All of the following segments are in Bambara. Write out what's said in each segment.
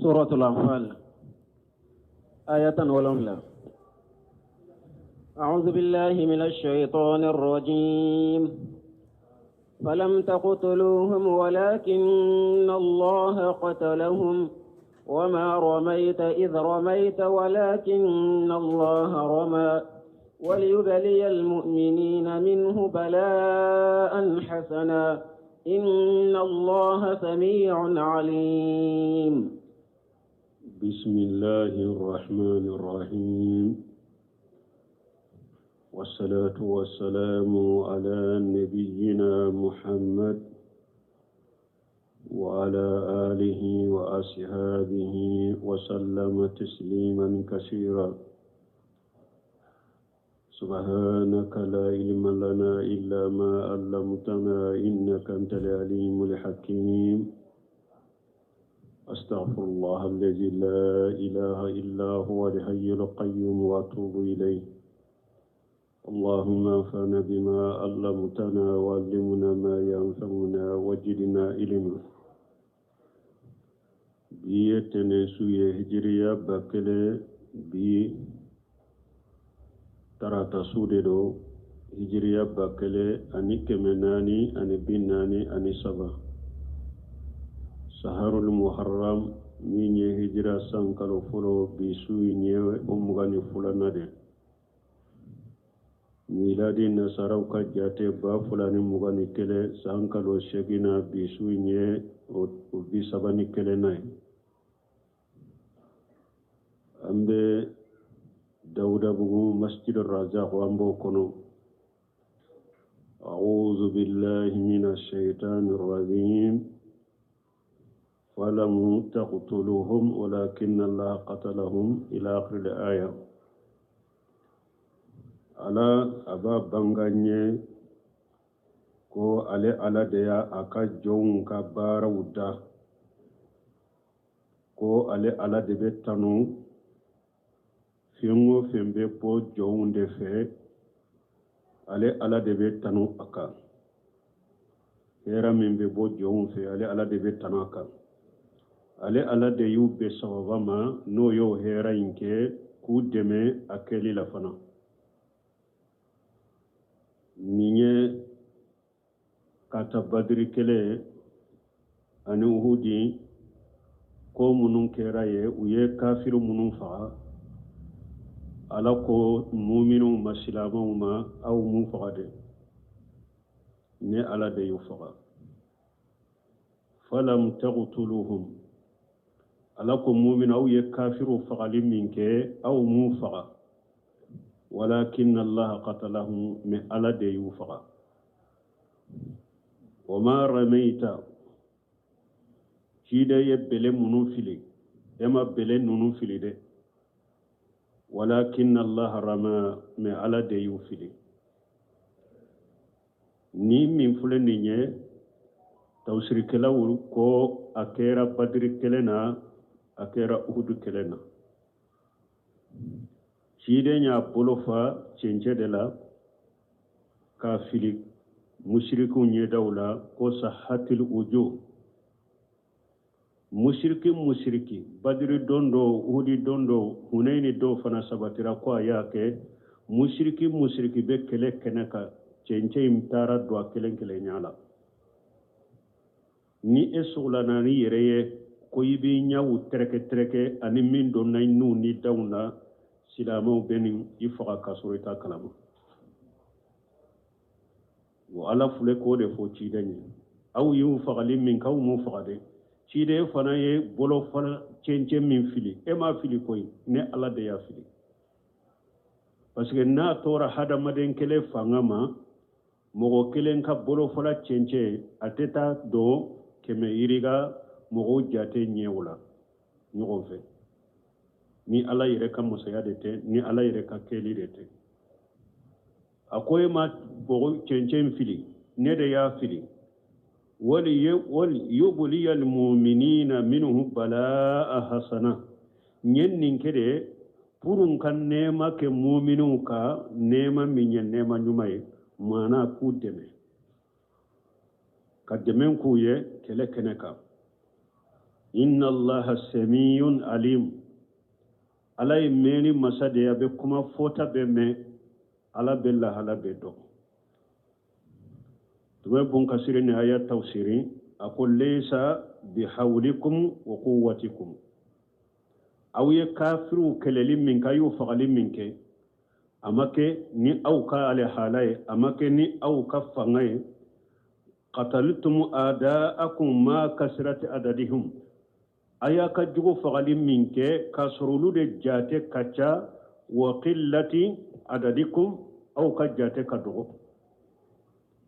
Suratul Anfal aya 17. أعوذ بالله من الشيطان الرجيم. فلم تقتلوهم ولكن الله قتلهم وما رميت إذ رميت ولكن الله رمى وليبلي المؤمنين منه بلاء حسنا إن الله سميع عليم. بسم الله الرحمن الرحيم، والصلاة والسلام على نبينا محمد وعلى آله وأصحابه وسلم تسليما كثيرا. سبحانك لا علم لنا إلا ما علمتنا إنك أنت العليم الحكيم. أستغفر الله الذي لا إله إلا هو الحي القيوم وأتوب إليه. اللهم انفعنا بما علمتنا وعلمنا ما ينفعنا وزدنا علما. Bi ye tɛnɛn su ye, hijiriya 1000. Bi tarata su de don, hijiriya 1443, saharul muharram, min ye hijira san kalo fɔlɔ. Bi su in ye o 22nan de. Miladi nasaraw ka jate, 2021, san kalo seginna, bi su in ye o 31nan ye. An bɛ Dawudabugu, Masjid Razak, an b'o kɔnɔ. أعوذ بالله من الشيطان الرجيم. فلم تقتلوهم ولكن الله قتلهم، إلى آخر الآية. Ala a b'a banga n ye ko ale Ala de y'a a ka jɔnw ka baaraw da, ko ale Ala de bɛ tanu. Fɛn o fɛn bɛ bɔ jɔnw de fɛ, ale Ala de bɛ tanu a kan. Hɛrɛ min bɛ bɔ jɔnw fɛ, ale Ala de bɛ tanu a kan. Ale Ala de y'u bɛɛ sababa ma, n'o y'o hɛrɛ in kɛ, k'u dɛmɛ a kɛli la fana. Nin ye ka ta Badiri kɛlɛ ani Uhudi ko minnu kɛra ye, u ye kafiri minnu faga. Ala ko muminw ma, silamɛw ma: aw m'u faga dɛ, ne Ala de y'u faga. Falam taqtuluhum, Ala ko mumin, aw ye kafiriw fagali min kɛ, aw m'u faga, walakin Allah qatalahum, mais Ala de y'u faga. Wama ramaita, ciden ye bele minnu fili, e ma bele ninnu fili dɛ, walakin Allah rama, mais Ala de y'u fili. Ni min filɛ nin ye, tafsirikɛlaw ko a kɛra Badiri kɛlɛ na, a kɛra Uhudu kɛlɛ na. Ciden y'a bolo fa cɛncɛ de la k'a fili musirikiw ɲɛdaw la, ko sahatil uju. Musiriki musiriki, Badiri don dɔw, Uhudi don dɔw, Hunɛni dɔw fana sabatira ko a y'a kɛ. Musiriki musiriki bɛ kɛlɛ kɛnɛ kan, cɛncɛ in taara don a kelen kelen ɲɛ la. Ni e sugulana n'i yɛrɛ ye ko i b'i ɲɛw tɛrɛkɛ tɛrɛkɛ ani min donna i n'u ni daw na, silamɛw bɛ nin i faga k'a sɔrɔ i t'a kalama. Wa Ala filɛ k'o de fɔ ciden ye: aw y'u fagali min k'aw m'u faga dɛ. Ciden fana ye bolo fana cɛncɛn min fili, e m'a fili koyi, ne Ala de y'a fili. Parce que n'a tora hadamaden kelen fanga ma, mɔgɔ kelen ka bolofala cɛncɛn, a tɛ taa don kɛmɛ yirika mɔgɔw jate ɲɛw la ɲɔgɔn fɛ, ni Ala yɛrɛ ka masaya de tɛ, ni Ala yɛrɛ ka kɛli de tɛ. A ko e ma bɔgɔ cɛncɛn fili, ne de y'a fili. Wali yubliya almuminina minhu balaa hasana, n ye nin kɛ de pour n ka nɛɛma kɛ muminiw ka, nɛɛma min ye nɛɛma ɲuman ye, maana k'u dɛmɛ, ka dɛmɛ k'u ye kɛlɛ kɛnɛ kan. Inna Allaha samiyun alim. Ala ye mɛnni masa de ye, a bɛ kuma fɔta bɛɛ mɛn, Ala bɛ lahala bɛɛ dɔn. Tuma Bun Kasiri ni aya tafsiri, a ko laysa bihawlikum wa quwwatikum. Aw ye kafiriw kɛlɛli min kɛ, a y'u fagali min kɛ, a ma kɛ ni aw ka alihala ye, a ma kɛ ni aw ka fanga ye. Qataltum a'da'akum ma kasrati adadihim. A y'a ka jugu fagali min kɛ k'a sɔrɔ olu de jate ka ca, wa qillati adadikum, aw ka jate ka dɔgɔ.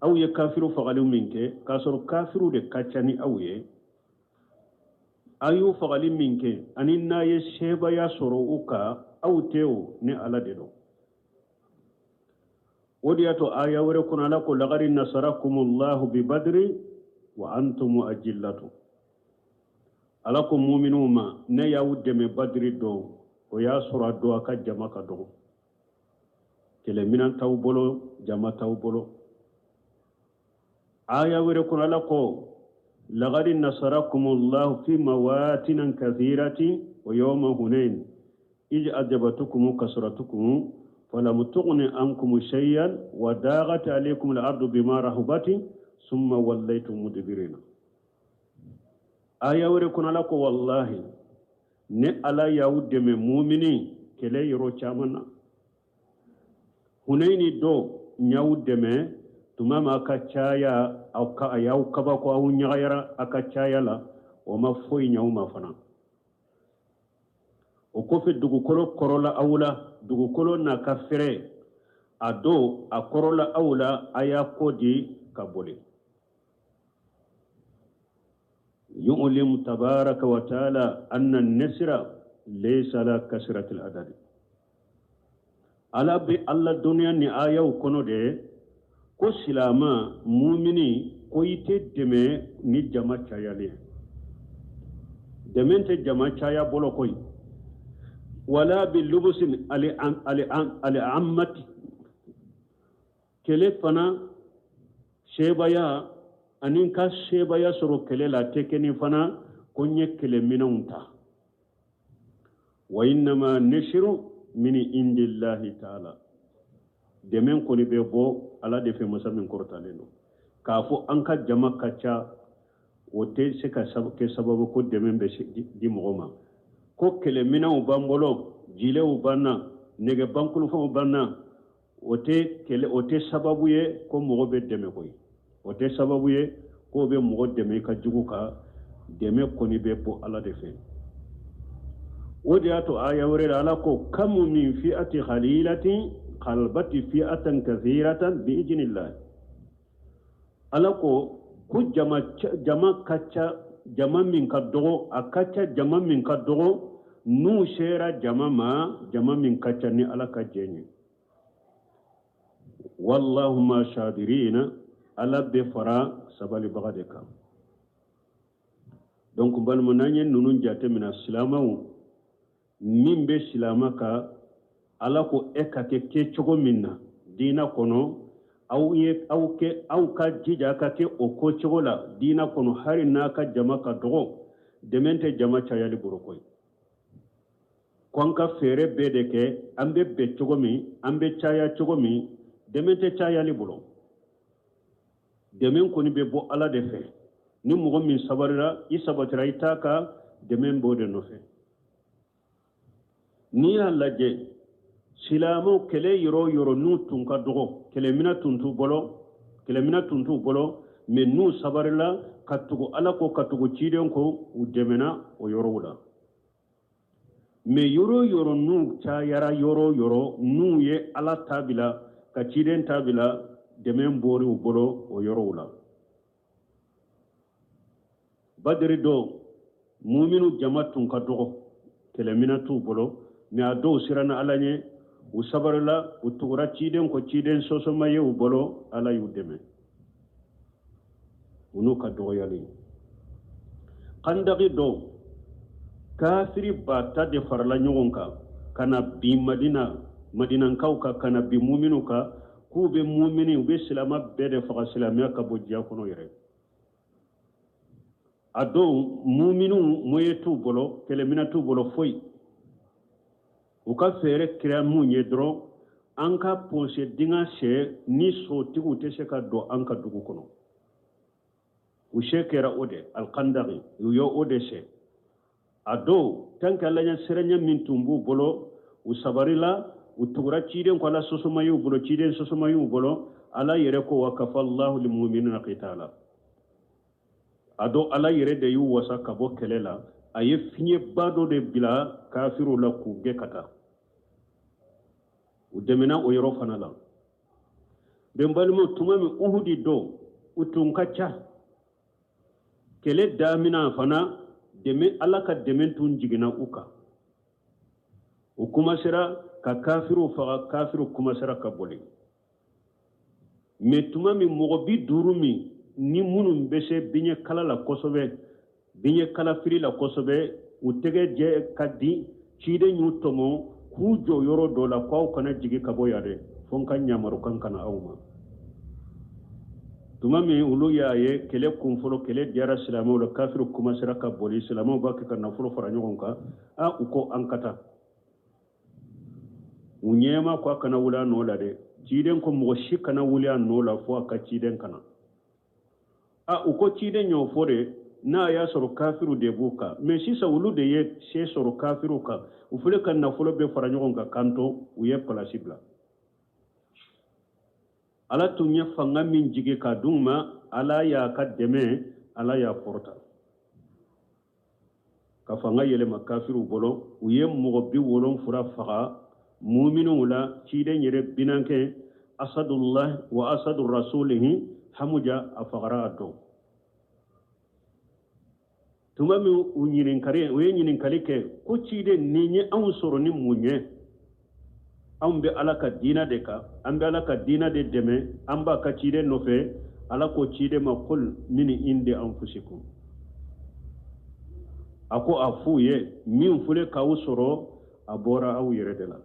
Aw ye kafiriw fagali min kɛ k'a sɔrɔ kafiriw de ka ca ni aw ye, a y'u fagali min kɛ ani n'a ye sebaaya sɔrɔ u kan, aw tɛ o, ni Ala de don. O de y'a to aya wɛrɛ kɔnɔ Ala ko laqad nasarakumullahu bi badri wa antum ajillatu. Ala ko muminuw ma, ne y'aw dɛmɛ badiri don, o y'a sɔrɔ a don a ka jama ka dɔgɔ, kɛlɛminan t'aw bolo, jama t'aw bolo. Aya wɛrɛ kɔnɔ Ala ko laqad nasarakumullahu fi mawatinan kathiratin wa yawma hunain ij ajabatukum kasratukum falam tughni ankum shay'an wa daghat alaykum al-ardu bima rahubati summa wallaytum mudbirina. Aya wɛrɛ kɔnɔ Ala ko wallahi ne Ala y'aw dɛmɛ mumini kɛlɛ yɔrɔ caman na. Hunaini don n y'aw dɛmɛ tuma min a ka caya, aw ka, a y'aw kabako, aw ɲagayara a ka caya la, o ma foyi ɲɛ aw ma fana. O kɔfɛ dugukolo kɔrɔla aw la, dugukolo n'a ka fɛrɛ, a don a kɔrɔla aw la, a y'a kɔ di ka boli. Yu'limu tabaraka wa ta'ala anna an-nasra laysa la kasratil adad. Ala bɛ Ala dɔnniya ni ayaw kɔnɔ de ko silama mumini ko i tɛ dɛmɛ ni jama cayali ye. Dɛmɛ tɛ jama caya bolo koyi. Wala bi lubusin ali ammati. Kɛlɛ fana sebaya ani ka sebaya sɔrɔ kɛlɛ la tɛ kɛ ni fana ko n ye kɛlɛminɛnw ta. Wa innama nasiru min indillahi ta'ala. Dɛmɛ kɔni bɛ bɔ Ala de fɛ, masa min kɔrɔtalen don. K'a fɔ an ka jama ka ca, o tɛ se ka kɛ sababu ko dɛmɛ bɛ di mɔgɔ ma. Ko kɛlɛminɛnw b'an bolo, jilew b'an na, nɛgɛ bankolofɛnw b'an na, o tɛ kɛlɛ, o tɛ sababu ye ko mɔgɔ bɛ dɛmɛ koyi. O tɛ sababu ye k'o bɛ mɔgɔ dɛmɛ i ka jugu kan. Dɛmɛ kɔni bɛ bɔ Ala de fɛ. O de y'a to aya wɛrɛ la Ala ko kamu min fi'ati khalilatin qalbati fi'atan kathiratan bi idhnillah. Ala ko ko jama ka ca, jama min ka dɔgɔ, a ka ca jama min ka dɔgɔ, n'u sera jama ma, jama min ka ca ni Ala ka jɛn ye. Wallahu ma sabirina, Ala bɛ fara sabalibaga de kan. Donc balima, n'an ye ninnu jate minɛ, silamɛw min bɛ silama ka Ala ko e ka kɛ kɛcogo min na diinɛ kɔnɔ, aw ye aw kɛ aw ka jija ka kɛ o ko cogo la diinɛ kɔnɔ, hali n'a ka jama ka dɔgɔ. Dɛmɛ tɛ jama cayali bolo koyi. Ko an ka fɛɛrɛ bɛɛ de kɛ, an bɛ bɛn cogo min, an bɛ caya cogo min, dɛmɛ tɛ cayali bolo. Dɛmɛ kɔni bɛ bɔ Ala de fɛ. Ni mɔgɔ min sabarira, i sabatira i t'a ka dɛmɛ b'o de nɔfɛ. N'i y'a lajɛ silamɛw kɛlɛ yɔrɔ o yɔrɔ n'u tun ka dɔgɔ, kɛlɛminɛ tun t'u bolo, kɛlɛminɛ tun t'u bolo, mais n'u sabarila ka tugu Ala kɔ, ka tugu ciden kɔ, u dɛmɛna o yɔrɔw la. Mais yɔrɔ o yɔrɔ n'u cayara, yɔrɔ o yɔrɔ n'u ye Ala ta bila ka ciden ta bila, dɛmɛ bɔra u bolo o yɔrɔw la. Badiri dɔw muminu jama tun ka dɔgɔ, kɛlɛminɛ t'u bolo, mais a dɔw siranna Ala ɲɛ, u sabarila, u tugura ciden kɔ, ciden sɔsɔma ye u bolo, Ala y'u dɛmɛ u n'u ka dɔgɔyali. Kandaki dɔw kafiri ba ta de farala ɲɔgɔn kan ka na bin Madina, Madinankaw kan, ka na bin muminu kan, k'u bɛ mumini, u bɛ silama bɛɛ de faga, silamɛya ka bɔ diɲɛ kɔnɔ yɛrɛ. A don muminu moyen t'u bolo, kɛlɛminɛ t'u bolo, foyi. U ka fɛɛrɛ kɛra mun ye dɔrɔn? An ka pɔnse dingɛ sen ni sotigiw tɛ se ka don an ka dugu kɔnɔ. U se kɛra o de alikandaki, u ye o de sen. A don tant que Ala ɲɛ siranya min tun b'u bolo, u sabarila, u tugura ciden kɔ. Ala sɔsɔma y'u bolo, ciden sɔsɔma y'u bolo. Ala yɛrɛ ko: wa kafa Allahu lilmuminina qitala. A don Ala yɛrɛ de y'u wasa ka bɔ kɛlɛ la. A ye fiɲɛba dɔ de bila kafiriw la k'u gɛn ka taa. U dɛmɛna o yɔrɔ fana la. Bɛn balimaw, tuma min Uhudi don, u tun ka ca. Kɛlɛ damina fana, dɛmɛ, Ala ka dɛmɛ tun jiginna u kan. U kumasera ka kafiriw faga, kafiriw kumasera ka boli. Mais tuma min mɔgɔ 50 min ni minnu bɛ se biɲɛ kala la kosɛbɛ, biɲɛ kala fili la kosɛbɛ, u tɛgɛ jɛ ka di, ciden y'u tɔmɔ k'u jɔ yɔrɔ dɔ la ko aw kana jigi ka bɔ yan dɛ, fo n ka yamarukan kana aw ma. Tuma min olu y'a ye kɛlɛ kunfɔlɔ, kɛlɛ diyara silamɛw la, kafiriw kumasera ka boli, silamɛw b'a kɛ ka nafolo fara ɲɔgɔn kan, a u ko an ka taa. U ɲɛma ko a kana wuli a nɔ la dɛ. Ciden ko mɔgɔ si kana wuli a nɔ la fo a ka ciden kana. A u ko ciden y'o fɔ de n'a y'a sɔrɔ kafiriw de b'u kan. Mais sisan olu de ye se sɔrɔ kafiriw kan, u filɛ ka nafolo bɛɛ fara ɲɔgɔn kan kan to. U ye palasi bila. Ala tun ye fanga min jigi ka d'u ma, Ala y'a ka dɛmɛ, Ala y'a kɔrɔta ka fanga yɛlɛma kafiriw bolo. U ye mɔgɔ 70 faga muminuw la. Ciden yɛrɛ binankɛ, asadullah wa asadu rasulihi, Hamuja, a fagara a don. Tuma min u ɲininkali, u ye ɲininkali kɛ ko ciden, nin ye anw sɔrɔ ni mun ye? Anw bɛ Ala ka diina de kan, an bɛ Ala ka diina de dɛmɛ, an b'a ka ciden nɔfɛ. Ala ko ciden ma: qul min indi anfusikum. A ko a f'u ye, min filɛ k'aw sɔrɔ, a bɔra aw yɛrɛ de la.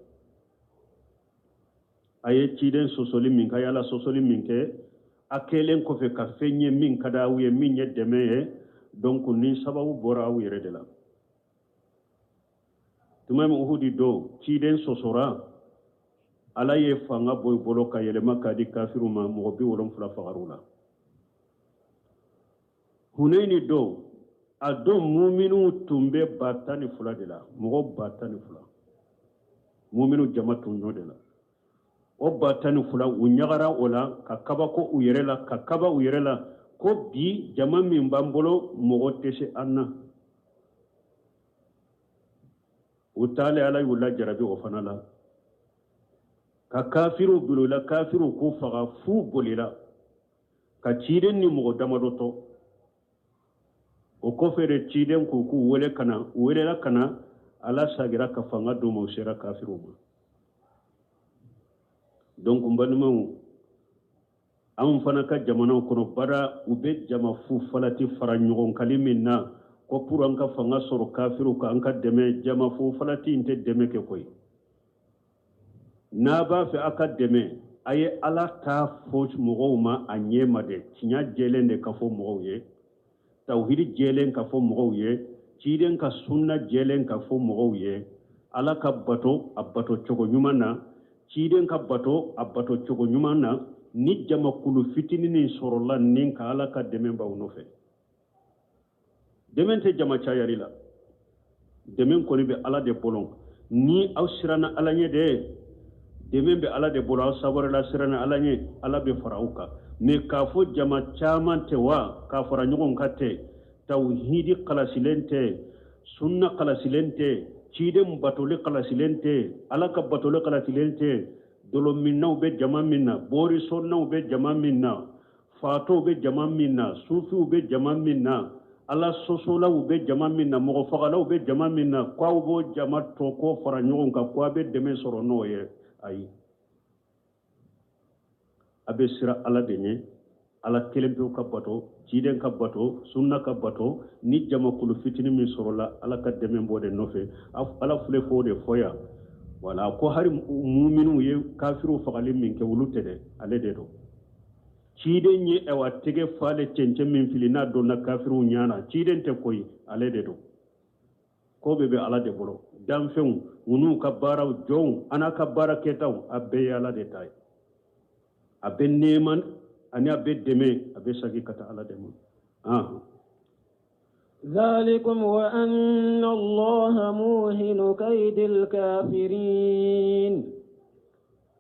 A ye ciden sɔsɔli min kɛ, a ye Ala sɔsɔli min kɛ, a kɛlen kɔfɛ ka fɛn ye min ka di aw ye, min ye dɛmɛ ye, donc ni sababu bɔra aw yɛrɛ de la. Tuma min Uhudi don, ciden sɔsɔra, Ala ye fanga bɔ i bolo ka yɛlɛma k'a di kafiriw ma. Mɔgɔ 70 fagar'u la. Huneyini don, a don muminiw tun bɛ 12,000 de la, mɔgɔ 12,000 muminiw jama tun y'o de la. O 12,000, u ɲagara o la ka kabako u yɛrɛ la, ka kaba u yɛrɛ la ko bi jama min b'an bolo, mɔgɔ tɛ se an na. U taale, Ala y'u lajarabi o fana la ka kafiriw bila u la. Kafiriw k'u faga f'u bolila ka ciden ni mɔgɔ damadɔ tɔ. O kɔfɛ de, ciden k'u k'u wele ka na. U welela ka na, Ala sagira ka fanga d'u ma, u sera kafiriw ma. Donc n balimaw, anw fana ka jamanaw kɔnɔ, bara u bɛ jama fu falati fara ɲɔgɔn kali min na ko pour an ka fanga sɔrɔ kafiriw kan, an ka dɛmɛ, jama fu falati in tɛ dɛmɛ kɛ koyi. N'a b'a fɛ a ka dɛmɛ, a ye Ala ta fɔ mɔgɔw ma a ɲɛ ma dɛ. Tiɲɛ jɛlen de ka fɔ mɔgɔw ye, tawhidi jɛlen ka fɔ mɔgɔw ye, ciden ka sunna jɛlen ka fɔ mɔgɔw ye, Ala ka bato a bato cogo ɲuman na, ciden ka bato a bato cogo ɲuman na. Ni jamakulu fitininin sɔrɔla nin ka Ala ka dɛmɛ b'aw nɔfɛ. Dɛmɛ tɛ jama cayali la, dɛmɛ kɔni bɛ Ala de bolo. Ni aw siranna Ala ɲɛ de, dɛmɛ bɛ Ala de bolo. Aw sabarila, siranna Ala ɲɛ, Ala bɛ fara aw kan. Mais k'a fɔ jama caman tɛ wa k'a fara ɲɔgɔn kan tɛ, tawhidi kalasilen tɛ, sunna kalasilen tɛ, ciden batoli kalasilen tɛ, Ala ka batoli kalasilen tɛ, dolominnaw bɛ jama min na, borisonnaw bɛ jama min na, fatɔw bɛ jama min na, sufiw bɛ jama min na, Ala sɔsɔlaw bɛ jama min na, mɔgɔ fagalaw bɛ jama min na, k'aw b'o jama tɔ k'o fara ɲɔgɔn kan ko a bɛ dɛmɛ sɔrɔ n'o ye, ayi. A bɛ siran Ala de ɲɛ, Ala kelen pewu ka bato, ciden ka bato, sunna ka bato. Ni jamakulu fitinin min sɔrɔla, Ala ka dɛmɛ b'o de nɔfɛ. Ala filɛ k'o de fɔ yan. Wala ko hari muminiw ye kafiriw fagali min kɛ, olu tɛ dɛ, ale de don. Ciden ye awa tɛgɛ falen cɛncɛn min fili n'a donna kafiriw ɲɛ na, ciden tɛ koyi, ale de don. Ko bɛɛ bɛ Ala de bolo. Danfɛnw u n'u ka baaraw, jɔnw an'a ka baara kɛtaw, a bɛɛ ye Ala de ta ye. A bɛ nɛɛma ani a bɛ dɛmɛ, a bɛ segin ka taa Ala de ma. ذلكم وأن الله موهن كيد الكافرين.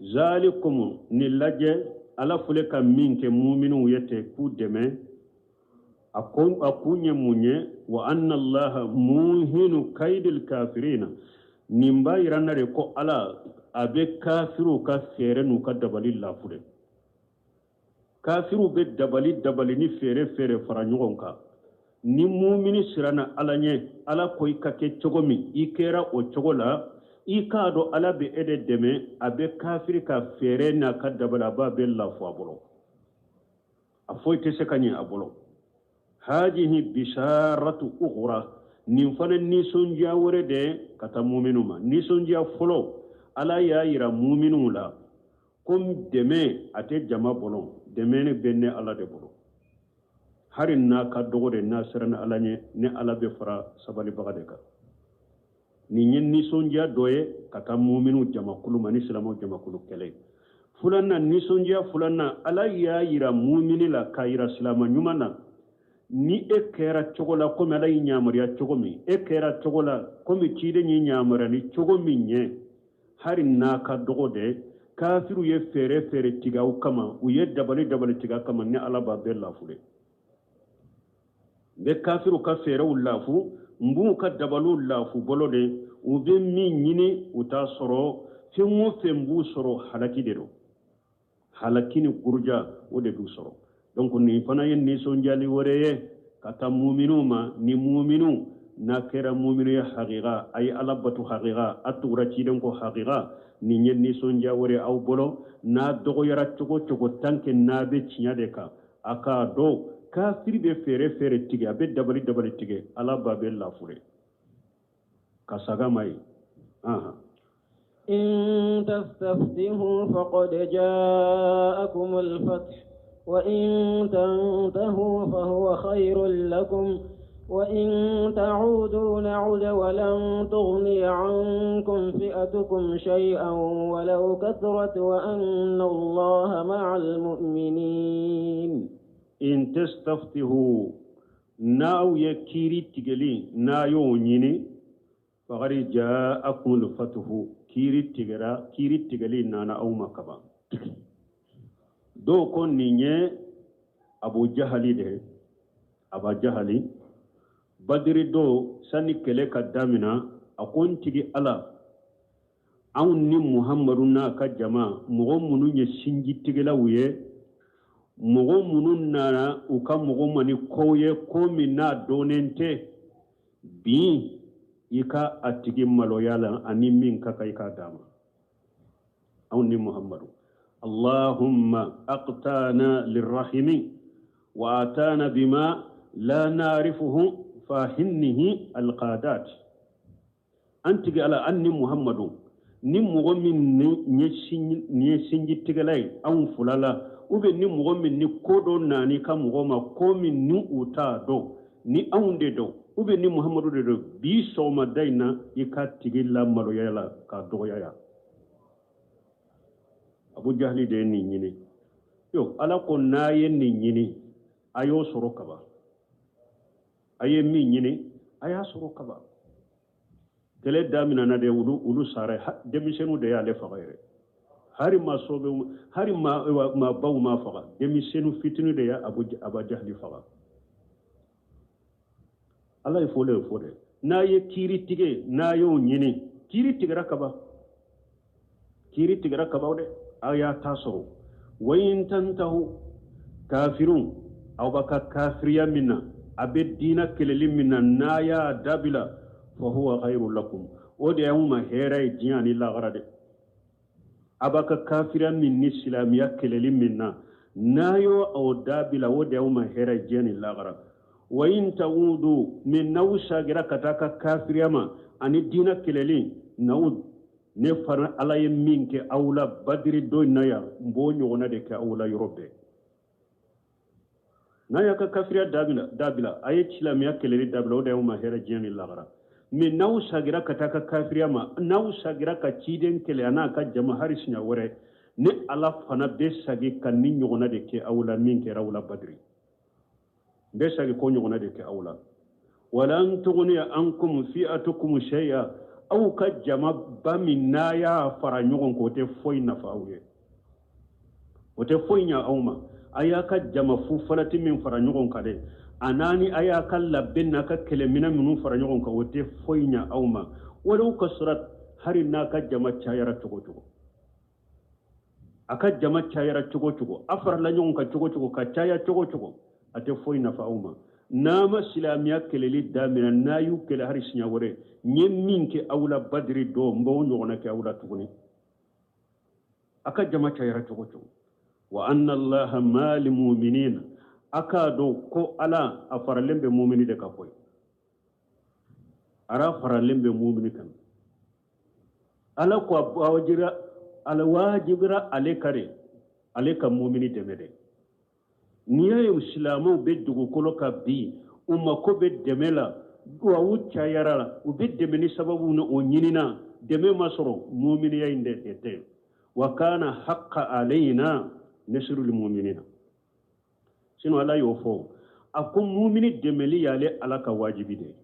ذلكم nin lajɛ, Ala filɛ ka min kɛ muminuw ye ten k'u dɛmɛ, a kun ye mun ye? Wa anna allaha muhinu kaidil kafirina. Nin b'a yira na de ko Ala a bɛ kafiriw ka fɛɛrɛ n'u ka dabali lafu de. Kafiriw bɛ dabali dabali ni fɛɛrɛ fɛɛrɛ fara ɲɔgɔn kan. Ni mumini siranna Ala ɲɛ, Ala ko i ka kɛ cogo min, i kɛra o cogo la, i k'a dɔn Ala bɛ e de dɛmɛ. A bɛ kafiri ka fɛɛrɛ n'a ka dabali, a b'a bɛɛ lafu a bolo, a foyi tɛ se ka ɲɛ a bolo. Hajihi bisharatu ukhra, nin fana nisɔndiya wɛrɛ de ka taa muminu ma. Nisɔndiya fɔlɔ, Ala y'a yira muminuw la ko dɛmɛ a tɛ jama bolo, dɛmɛ ne bɛ ne Ala de bolo. Hari n'a ka dɔgɔ de, n'a siranna Ala ɲɛ, ne Ala bɛ fara sabalibaga de kan. Nin ye nisɔndiya dɔ ye ka taa muminu jamakulu ma ni silamɛw jamakulu kɛlɛ. Filanan, nisɔndiya filanan, Ala y'a yira mumini la k'a yira silamɛ ɲuman na, ni e kɛra cogo la komi Ala y'i yamaruya cogo min, e kɛra cogo la komi ciden y'i yamaruya ni cogo min ye, hari n'a ka dɔgɔ de, kafiriw ye fɛɛrɛ fɛɛrɛ tigɛ aw kama, u ye dabali dabali tigɛ aw kama, ni Ala b'a bɛɛ lafu de. N bɛ kafiriw ka fɛɛrɛw lafu, n b'u ka dabaliw lafu bolo de. U bɛ min ɲini, u t'a sɔrɔ. Fɛn o fɛn b'u sɔrɔ, halaki de don, halaki ni guruja, o de b'u sɔrɔ. Donc nin fana ye nisɔndiyali wɛrɛ ye ka taa muminu ma. Ni muminu n'a kɛra muminu ye hakika, a ye Ala bato hakika, a tugura ciden kɔ hakika, nin ye nisɔndiya wɛrɛ aw bolo. N'a dɔgɔyara cogo cogo, tant que n'a bɛ tiɲɛ de kan, a k'a dɔn kafiri bɛ fɛɛrɛ fɛɛrɛ tigɛ, a bɛ dabali dabali tigɛ, Ala b'a bɛ lafure ka saga ma ye. إن تستفتحوا فقد جاءكم الفتح وإن تنتهوا فهو خير لكم وإن تعودوا نعد ولن تغني عنكم فئتكم شيئا ولو كثرت وأن الله مع المؤمنين. إن تستفتحوا n'aw ye kiiri tigɛli n'a y'o ɲini, faqad ja'akum al-fathu, kiiri tigɛra, kiiri tigɛli nana aw ma kaban. Dɔw ko nin ye Abu Jahali de, Aba Jahali. Badiri dɔw sani kɛlɛ ka damina, a ko n tigi Ala, anw ni Muhammadu n'a ka jama, mɔgɔ minnu ye sinjitigɛlaw ye, mɔgɔ minnu nana u ka mɔgɔ ma ni kow ye, ko min n'a dɔnnen tɛ, bi i ka a tigi maloya la ani min ka kan i k'a d'a ma, anw ni Muhammadu. Allahumma aqtana lirrahimi wa atana bima la na'rifuhu fahinnihi alqadat. An tigi Ala, an ni Muhammadu, ni mɔgɔ min ni ye sinjitigɛla ye anw fila la, ou bien ni mɔgɔ min ni ko dɔ nani ka mɔgɔ ma, ko min ni u t'a dɔn, ni anw de dɔn, ou bien ni Muhammadu de dɔn, bi sɔgɔmada in na i ka tigi la maloya la k'a dɔgɔya ya. Abu Jahali de ye nin ɲini. Yo, Ala ko n'a ye nin ɲini, a y'o sɔrɔ kaban. A ye min ɲini, a y'a sɔrɔ kaban. Kɛlɛ daminɛna de, olu sara, denmisɛnninw de y'ale faga yɛrɛ. Hari ma sobe, hari ma baw ma faga, denmisɛnnin fitinin de y'a Aba Jahali faga. Ala ye fɔlɔ ye fɔ dɛ, n'a ye kiiri tigɛ, n'a y'o ɲini, kiiri tigɛra kaban, kiiri tigɛra kaban dɛ, aw y'a ta sɔrɔ. Wa in tantahu, kafirun, aw b'a ka kafiriya min na, a bɛ diina kɛlɛli min na, n'a y'a dabila, fa huwa khairu lakum, o de y'anw ma hɛrɛ ye diɲɛ ani lahara dɛ. A b'a ka kafiriya min ni silamɛya kɛlɛli min na, n'a y'o o dabila, o de y'anw ma hɛrɛ ye diɲɛ ni lahara. Wa in ta'udu, min n'aw sagira ka taa ka kafiriya ma ani diina kɛlɛli, n'aw ne fana Ala ye min kɛ aw la Badiri don in na yan, n b'o ɲɔgɔnna de kɛ aw la yɔrɔ bɛɛ. N'a y'a ka kafiriya dabila, a ye silamɛya kɛlɛli dabila, o de y'aw ma hɛrɛ diɲɛ ni lagara. Mais n'aw sagira ka taa ka kafiriya ma, n'aw sagira ka ciden kɛlɛ a n'a ka jama hari siɲɛ wɛrɛ, ne Ala fana bɛ sagi ka nin ɲɔgɔnna de kɛ aw la min kɛra aw la Badiri. N bɛ sagi k'o ɲɔgɔnna de kɛ aw la. Walan tuguniya ankum fi'atukum shay'a, aw ka jama ba min n'a y'a fara ɲɔgɔn kan, o tɛ foyi nafa aw ye, o tɛ foyi ɲɛ aw ma. A y'a ka jama fu falati min fara ɲɔgɔn kan dɛ, a naani a y'a ka labɛn n'a ka kɛlɛminɛ minnu fara ɲɔgɔn kan, o tɛ foyi ɲɛ aw ma. Walaw kasurat, hari n'a ka jama cayara cogo cogo, a ka jama cayara cogo cogo, a farala ɲɔgɔn kan cogo cogo, ka caya cogo cogo, a tɛ foyi nafa aw ma. N'a ma silamɛya kɛlɛli daminɛ, n'a y'u kɛlɛ hari siɲɛ wɛrɛ, n ye min kɛ aw la Badiri don, n b'o ɲɔgɔnna kɛ aw la tuguni. A ka jama cayara cogo cogo. Wa anna allaha mali muminina, a k'a dɔn ko Ala a faralen bɛ mumini de kan koyi. Ala faralen bɛ mumini kan. Ala ko a wajibira, ala wajibira ale kan de, ale ka mumini dɛmɛ dɛ. N'i y'a ye silamɛw bɛ dugukolo kan bi, u mako bɛ dɛmɛ la, wa u cayara la, u bɛ dɛmɛ ni sababu ni o ɲinina, dɛmɛ ma sɔrɔ, muminiya in de tɛ. Wa kana haqqa alayna nasrul muminina. Sinon Ala y'o fɔ, a ko mumini dɛmɛli y'ale Ala ka wajibi de ye.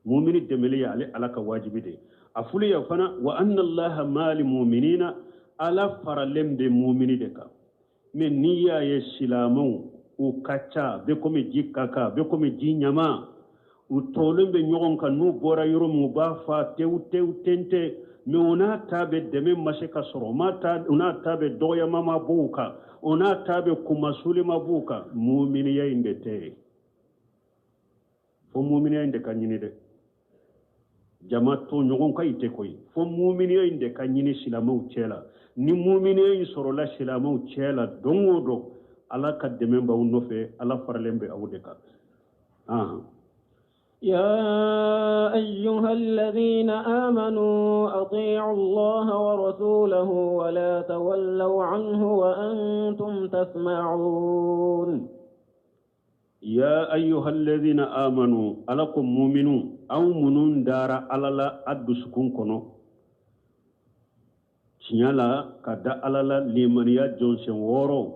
Mumini dɛmɛli y'ale Ala ka wajibi de ye. A fulu ya fana, wa anna allaha mali muminina, Ala faralen bɛ mumini de kan. Mais n'i y'a ye silamɛw u ka ca, bɛ komi ji ka kan, bɛ komi ji ɲama, u tɔɔlen bɛ ɲɔgɔn kan, n'u bɔra yɔrɔ min u b'a fa tewu tewu tente, mais o n'a ta bɛ dɛmɛ ma se ka sɔrɔ, o n'a ta bɛ dɔgɔyama ma b'u kan, o n'a ta bɛ kunmasuli ma b'u kan, muminiya in de tɛ yen. Fo muminiya in de ka ɲini dɛ. Jama to ɲɔgɔn kan i tɛ koyi. Fo muminiya in de ka ɲini silamɛw cɛ la. Ni muminiya in sɔrɔla silamɛw cɛ la don o don, Ala ka dɛmɛ b'aw nɔfɛ, Ala faralen bɛ aw de kan. يا أيها الذين آمنوا أطيعوا الله ورسوله ولا تولوا عنه وأنتم تسمعون. يا أيها الذين آمنوا ألكم مؤمنون أو منون دار على لا أدسكون كنو tiɲɛ ka da Ala la limaniya jɔnsen wɔɔrɔ,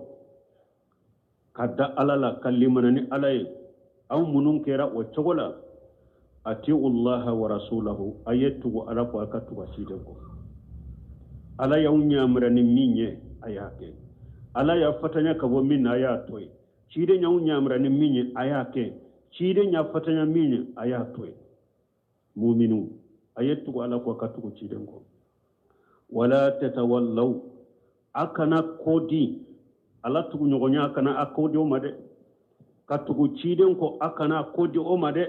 ka da Ala la ka limana ni Ala ye, aw minnu kɛra o cogo la, atiu llaha wa rasulahu, a ye tugu Ala kɔ, a ka tugu a ciden kɔ. Ala y'aw ɲamura ni min ye, a y'a kɛ. Ala y'a fatanya ka bɔ min na, a y'a to yen. Ciden y'aw ɲamura ni min ye, a y'a kɛ. Ciden y'a fatanya min ye, a y'a to yen. Muminu, a ye tugu Ala kɔ, a ka tugu ciden kɔ. Wala tatawallaw, a kana ko di Ala tuguɲɔgɔnya, a kana a ko di o ma dɛ. Ka tugu ciden kɔ, a kana ko di o ma dɛ.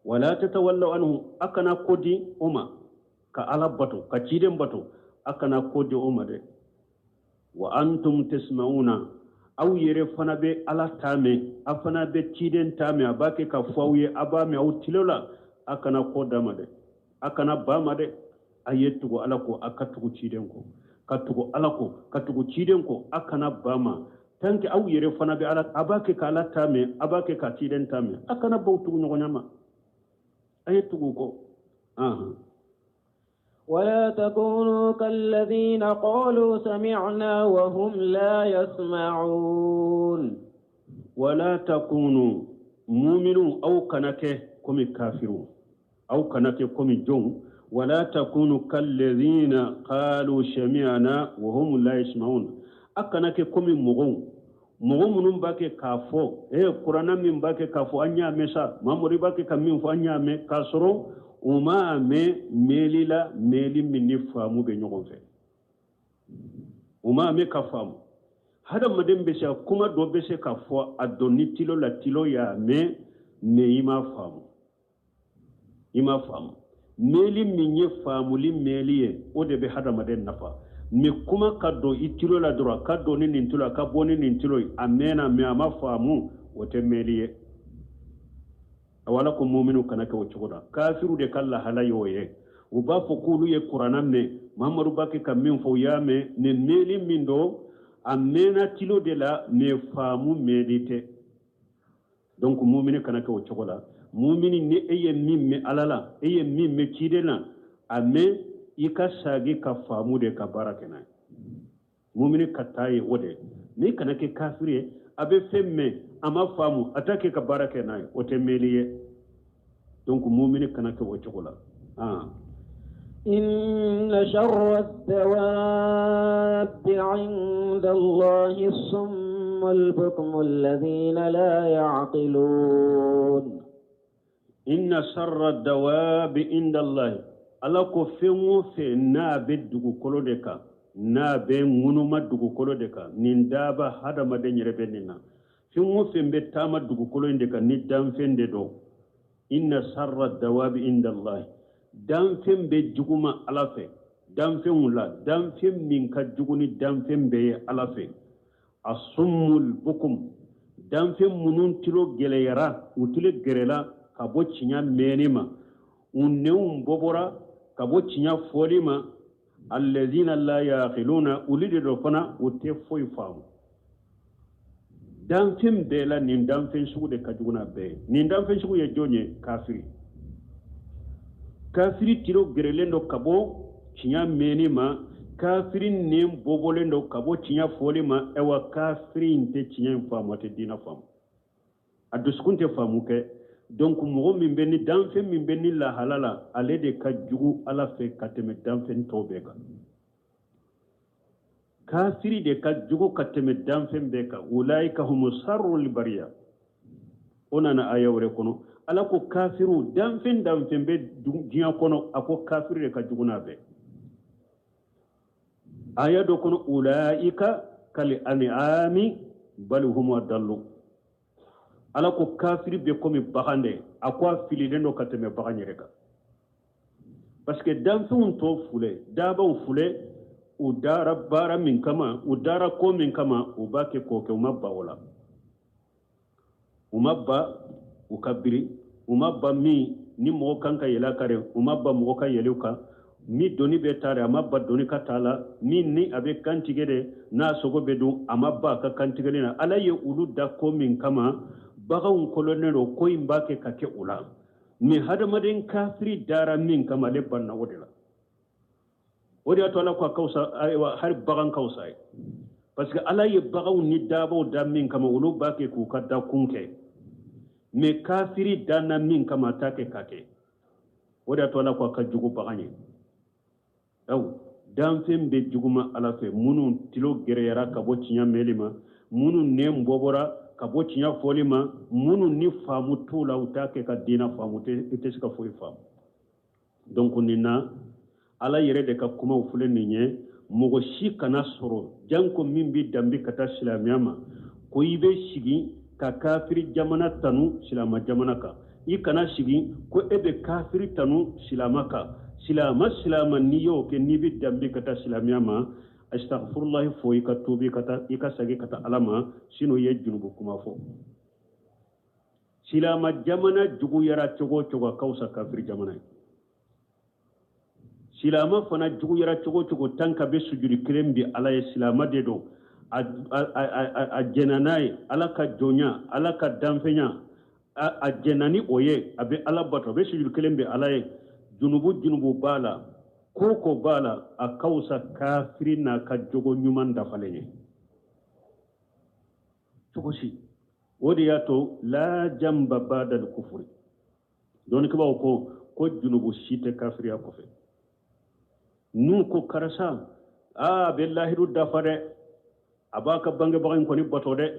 Wala tatawallaw anhu, a kana ko di o ma. Ka Ala bato, ka ciden bato, a kana ko di o ma dɛ. Wa antum tasma'una, aw yɛrɛ fana bɛ Ala ta mɛn, a fana bɛ ciden ta mɛn, a b'a kɛ ka fɔ aw ye, a b'a mɛn aw tilo la, a kana ko d'a ma dɛ, a kana ba ma dɛ. A ye tugu Ala kɔ, a ka tugu ciden kɔ, ka tugu Ala kɔ, ka tugu ciden kɔ, a kana ba ma. Tant que aw yɛrɛ fana bɛ Ala, a b'a kɛ ka Ala ta mɛn, a b'a kɛ ka ciden ta mɛn, a kana baw tugu ɲɔgɔn ma, a ye tugu kɔ. ولا تكونوا كالذين قالوا سمعنا وهم لا يسمعون. ولا تكونوا مؤمنون أو كنك كم كافرون أو كنك كم جون. ولا تكونوا كالذين قالوا سمعنا وهم لا يسمعون. أكنك كم مغون مغون منهم باكي كافو إيه قرآن من باكي كافو أنيا مسا ما مري باكي كمين فو أنيا مي كاسرو وما مي ميلي لا ميلي من نفهمو بنيوغن في وما مي كفامو هذا مدن بسا كما دو بسا كافو أدوني تيلو لا تيلو يا مي مي ما فامو إما فامو meli min ye faamuli meli ye o de bɛ hadamaden nafa. Mais kuma ka don i tilo la dɔrɔn, ka don ni nin tilo, ka bɔ ni nin tilo ye, a mɛnna mais a ma faamu, o tɛ meli ye. Wala ko muminu kana kɛ o cogo la. Kafiru de ka lahala y'o ye. U b'a fɔ k'olu ye kuranna mɛn, Mamadu b'a kɛ ka min fɔ u y'a mɛn, nin meli min don a mɛnna tilo de la, mais faamu meli tɛ. Donc mumini kana kɛ o cogo la. Mumini, ni e ye min mɛn Ala la, e ye min mɛn ciden na, a mɛn i ka sagi ka faamu de ka baara kɛ n'a ye. Mumini ka taa ye o de. N'i kana kɛ kafiri ye, a bɛ fɛn mɛn, a ma faamu, a t'a kɛ ka baara kɛ n'a ye, o tɛ mɛnli ye. Donc mumini kana kɛ o cogo la. إن شر الدواب عند الله الصم البكم الذين لا يعقلون. إن شر الدواب عند الله, Ala ko fɛn o fɛn n'a bɛ dugukolo de kan, n'a bɛ ŋunuma dugukolo de kan, nin daaba hadamaden yɛrɛ bɛ nin na, fɛn o fɛn bɛ taama dugukolo in de kan, ni danfɛn de don, إن شر الدواب عند الله, danfɛn bɛ juguma Ala fɛ, danfɛnw la danfɛn min ka jugu ni danfɛn bɛɛ ye Ala fɛ, الصم البكم, danfɛn minnu tulo gɛlɛyara, u tulo gɛrɛla ka bɔ tiɲɛ mɛnni ma, u nɛnw bɔbɔra ka bɔ tiɲɛ fɔli ma, الذين لا يعقلون, olu de dɔ fana, u tɛ foyi faamu. Danfɛn bɛɛ la, nin danfɛn sugu de ka jugu n'a bɛɛ ye. Nin danfɛn sugu ye jɔn ye? Kafiri. Kafiri tiro gɛrɛlen don ka bɔ tiɲɛ mɛnni ma, kafiri nɛn bɔbɔlen don ka bɔ tiɲɛ fɔli ma. Ayiwa, kafiri in tɛ tiɲɛ in faamu, a tɛ diinɛ faamu, a dusukun tɛ faamu kɛ. Donc mɔgɔ min bɛ ni danfɛn min bɛ ni lahala la, ale de ka jugu Ala fɛ ka tɛmɛ danfɛn tɔw bɛɛ kan. Kafiri de ka jugu ka tɛmɛ danfɛn bɛɛ kan. أولئك هم شر البرية. O nana aya wɛrɛ kɔnɔ, Ala ko kafiriw, danfɛn danfɛn bɛ diɲɛ kɔnɔ, a ko kafiri de ka jugu n'a bɛɛ. Aya dɔ kɔnɔ, أولئك كالأنعام بل هم أضل. Ala ko kafiri bɛ komi bagan de, a ko a fililen don ka tɛmɛ bagan yɛrɛ kan, parce que danfɛnw tɔ filɛ, daabaw filɛ, u dara baara min kama, u dara ko min kama, u b'a kɛ k'o kɛ. U ma ba o la, u ma ba u ka biri, u ma ba min ni mɔgɔ kan ka yɛlɛ a kan dɛ, u ma ba mɔgɔ ka yɛlɛ u kan. Ni doni bɛ taa dɛ, a ma ba doni ka taa la. Min ni a bɛ kantigɛ dɛ, n'a sogo bɛ dun, a ma ba a ka kantigɛli na. Ala ye olu da ko min kama, baganw kolonnen don, ko in b'a kɛ ka kɛ u la. Mais hadamaden kafiri dara min kama, ale banna o de la. O de y'a to Ala ko a ka fisa, ayiwa, hali bagan ka fisa ye, parce que Ala ye baganw ni daabaw da min kama, olu b'a kɛ k'u ka dakun kɛ. Mais kafiri danna min kama, a t'a kɛ ka kɛ. O de y'a to Ala ko a ka jugu bagan ye. Aw danfɛn bɛ juguma Ala fɛ, minnu tilo gɛrɛyara ka bɔ tiɲɛ mɛnli ma, minnu nɛn bɔbɔra ka bɔ tiɲɛ fɔli ma, minnu ni faamu t'u la, u t'a kɛ ka diinɛ faamu, i tɛ se ka foyi faamu. Donc nin na, Ala yɛrɛ de ka kumaw filɛ nin ye. Mɔgɔ si kana sɔrɔ janko min bɛ danbe ka taa silamɛya ma, ko i bɛ sigi ka kafiri jamana tanu silama jamana kan. I kana sigi ko e bɛ kafiri tanu silama kan. Silama silama, n'i y'o kɛ, n'i bɛ danbe ka taa silamɛya ma, astaghfirullahi fo, i ka tuubi ka taa, i ka segin ka taa Ala ma, sinon i ye junubu kuma fɔ. Silama jamana juguyara cogo o cogo, a ka fisa kafiri jamana ye. Silama fana juguyara cogo o cogo, tant que a bɛ sujudi kelen bi Ala ye, silama de don, a jɛnna n'a ye, Ala ka jɔnya, Ala ka danfɛnya, a jɛnna ni o ye, a bɛ Ala bato, a bɛ sujudi kelen bi Ala ye, junubu junubu b'a la, ko ko b'a la, a ka fisa kafiri n'a ka jogo ɲuman dafalen ye cogo si. O de y'a to لا ذنب بعد الكفر. Dɔnnikɛbaaw ko junubu si tɛ kafiriya kɔfɛ. N'u ko karisa aa bɛ lahidu dafa dɛ, a b'a ka bangebaga in kɔni bato dɛ,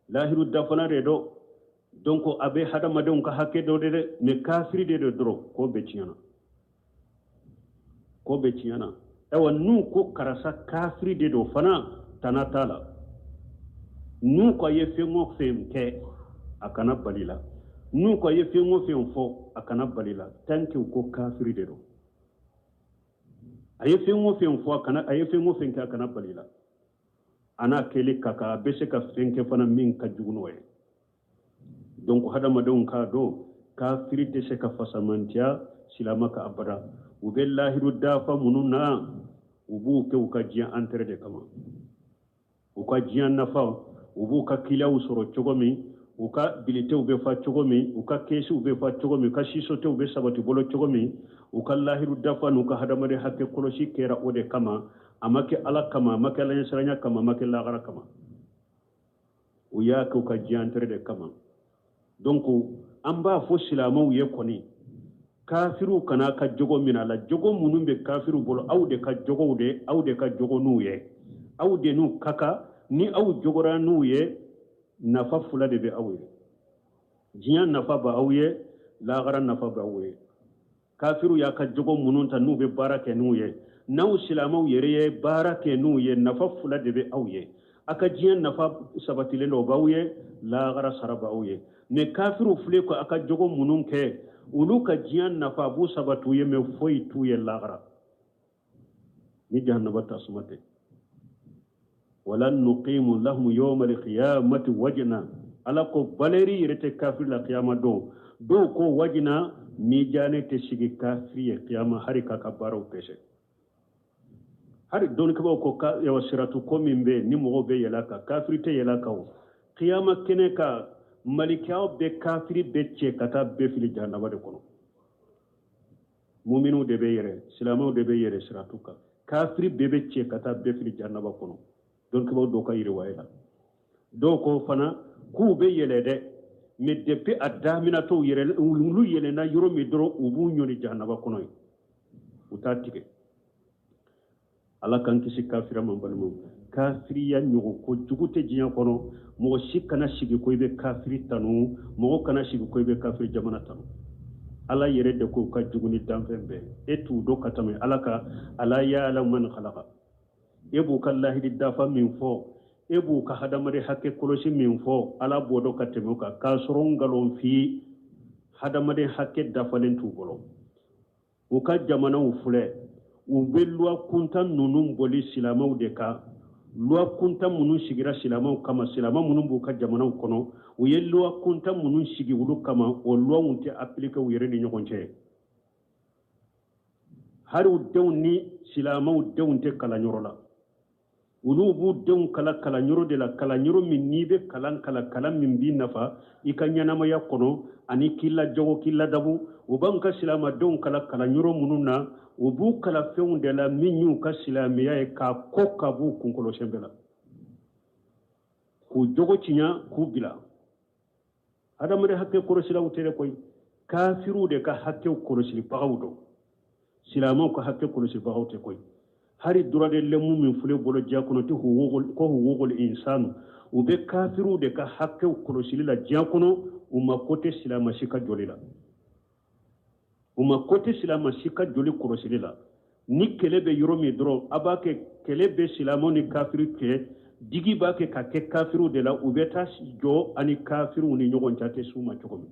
lahidu dafana de don, donc a bɛ hadamadenw ka hakɛ dɔ de dɛ, mais kafiri de don dɔrɔn, ko bɛɛ tiɲɛna, ko bɛɛ tiɲɛna. Ayiwa, n'u ko karisa kafiri de don fana, tana t'a la. N'u ko a ye fɛn o fɛn kɛ, a kana bali la. N'u ko a ye fɛn o fɛn fɔ, a kana bali la, tant que u ko kafiri de don. A ye fɛn o fɛn fɔ, a kana, a ye fɛn o fɛn kɛ, a kana bali la. A n'a kɛli ka kan, a bɛ se ka fɛn kɛ fana min ka jugu n'o ye. Donc hadamadenw k'a dɔn, kafiri tɛ se ka fasamantiya silama ka abada. U bɛ lahidu dafa minnu na, u b'u kɛ u ka diɲɛ intérêt de kama, u ka diɲɛ nafa, u b'u ka kiliyaw sɔrɔ cogo min. U U ka bilitew bɛ fa cogo min, u ka kɛsiw bɛ fa cogo min, u ka sisotew bɛ sabati bolo cogo min, u ka lahiru dafa n'u ka hadamaden hakɛ kɔlɔsi kɛra o de kama. A ma kɛ Ala kama, a ma kɛ Ala ɲɛsiranya kama, a ma kɛ lahara kama. U y'a kɛ u ka diɲɛ intérêt de kama. Donc an b'a fɔ silamɛw ye kɔni, kafiriw kana ka jogo minɛ a la. Jogo minnu bɛ kafiriw bolo, aw de ka jogow de, aw de ka jogo n'u ye, aw de n'u ka kan. Ni aw jogora n'u ye, nafa fila de bɛ aw ye: diɲɛ nafa bɛ aw ye, lahara nafa bɛ aw ye. Kafiriw y'a ka jogo minnu ta, n'u bɛ baara kɛ n'u ye, n'aw silamɛw yɛrɛ ye baara kɛ n'u ye, nafa fila de bɛ aw ye. A ka diɲɛ nafa sabatilen don, o b'aw ye, lahara sara b'aw ye. Mais kafiriw filɛ ko a ka jogo minnu kɛ, olu ka diɲɛ nafa b'u sabati u ye, mais foyi t'u ye lahara ni jahannaba tasuma tɛ. Wala nuqimu lahum yawma alqiyamati wajna. Ala ko valeur yɛrɛ tɛ kafiri la kiyama don. Dɔw ko wajna, mijane tɛ sigi kafiri ye kiyama, hari k'a ka baaraw pɛsɛ. Hari dɔnnikɛbaaw ko ka yawa siratu ko min bɛ ni mɔgɔw bɛ yɛlɛ a kan, kafiri tɛ yɛlɛ a kan. O kiyama kɛnɛ kan, malikaw bɛ kafiri bɛɛ cɛ ka taa bɛɛ fili jahanaba de kɔnɔ. Muminiw de bɛ yɛrɛ, silamɛw de bɛ yɛrɛ siratu kan. Kafiri bɛɛ bɛ cɛ ka taa bɛɛ fili jahanaba kɔnɔ, dɔnnikɛbaaw dɔw ka yiriwaya la. Dɔw ko fana k'u bɛ yɛlɛ dɛ, mais depuis a daminɛtɔ yɛrɛ, olu yɛlɛnna yɔrɔ min dɔrɔn, u b'u ɲɔni jahanaba kɔnɔ yen, u t'a tigɛ. Ala k'an kisi kafiriya ma. Balimaw, kafiriya ɲɔgɔn ko jugu tɛ diɲɛ kɔnɔ. Mɔgɔ si kana sigi ko i bɛ kafiri tanu, mɔgɔ kana sigi ko i bɛ kafiri jamana tanu. Ala yɛrɛ de ko ka jugu ni danfɛn bɛɛ. E t'u dɔn ka tɛmɛ Ala kan. Ala ya'lamu man khalaqa. E b'u ka lahidi dafa min fɔ, e b'u ka hadamaden hakɛ kɔlɔsi min fɔ, Ala b'o dɔn ka tɛmɛ o kan. K'a sɔrɔ nkalon fi, hadamaden hakɛ dafalen t'u bolo. U ka jamanaw filɛ, u bɛ loi kuntan ninnu boli silamɛw de kan. Loi kuntan minnu sigira silamɛw kama, silamɛ minnu b'u ka jamanaw kɔnɔ, u ye loi kuntan minnu sigi olu kama, o loiw tɛ appliquer u yɛrɛ ni ɲɔgɔn cɛ. Hali u denw ni silamɛw denw tɛ kalanyɔrɔ la. Olu b'u denw kala kalanyɔrɔ de la, kalanyɔrɔ min n'i bɛ kalan kalan, kalan min b'i nafa i ka ɲɛnamaya kɔnɔ ani k'i lajago, k'i ladabu. U b'an ka silamɛdenw kala kalanyɔrɔ minnu na, u b'u kala fɛnw de la min y'u ka silamɛya ye, k'a kɔ ka b'u kunkolo sɛnbɛ la, k'u jogo tiɲɛ, k'u bila. Hadamaden hakɛ kɔlɔsilaw tɛ dɛ koyi, kafiriw de ka hakɛw kɔlɔsilibagaw don, silamɛw ka hakɛ kɔlɔsibagaw tɛ koyi. Hari droit de l'homme min filɛ bolo diɲɛ kɔnɔ tɛ ko huququl insanu, u bɛ kafiriw de ka hakɛw kɔlɔsili la diɲɛ kɔnɔ. U ma ko tɛ silamɛ si ka joli la, u ma ko tɛ silamɛ si ka joli kɔlɔsili la. Ni kɛlɛ bɛ yɔrɔ min dɔrɔn, a b'a kɛ kɛlɛ bɛ silamɛw ni kafiri cɛ, digi b'a kɛ ka kɛ kafiriw de la. U bɛ taa jɔ ani kafiriw ni ɲɔgɔn cɛ, a tɛ s'u ma cogo min.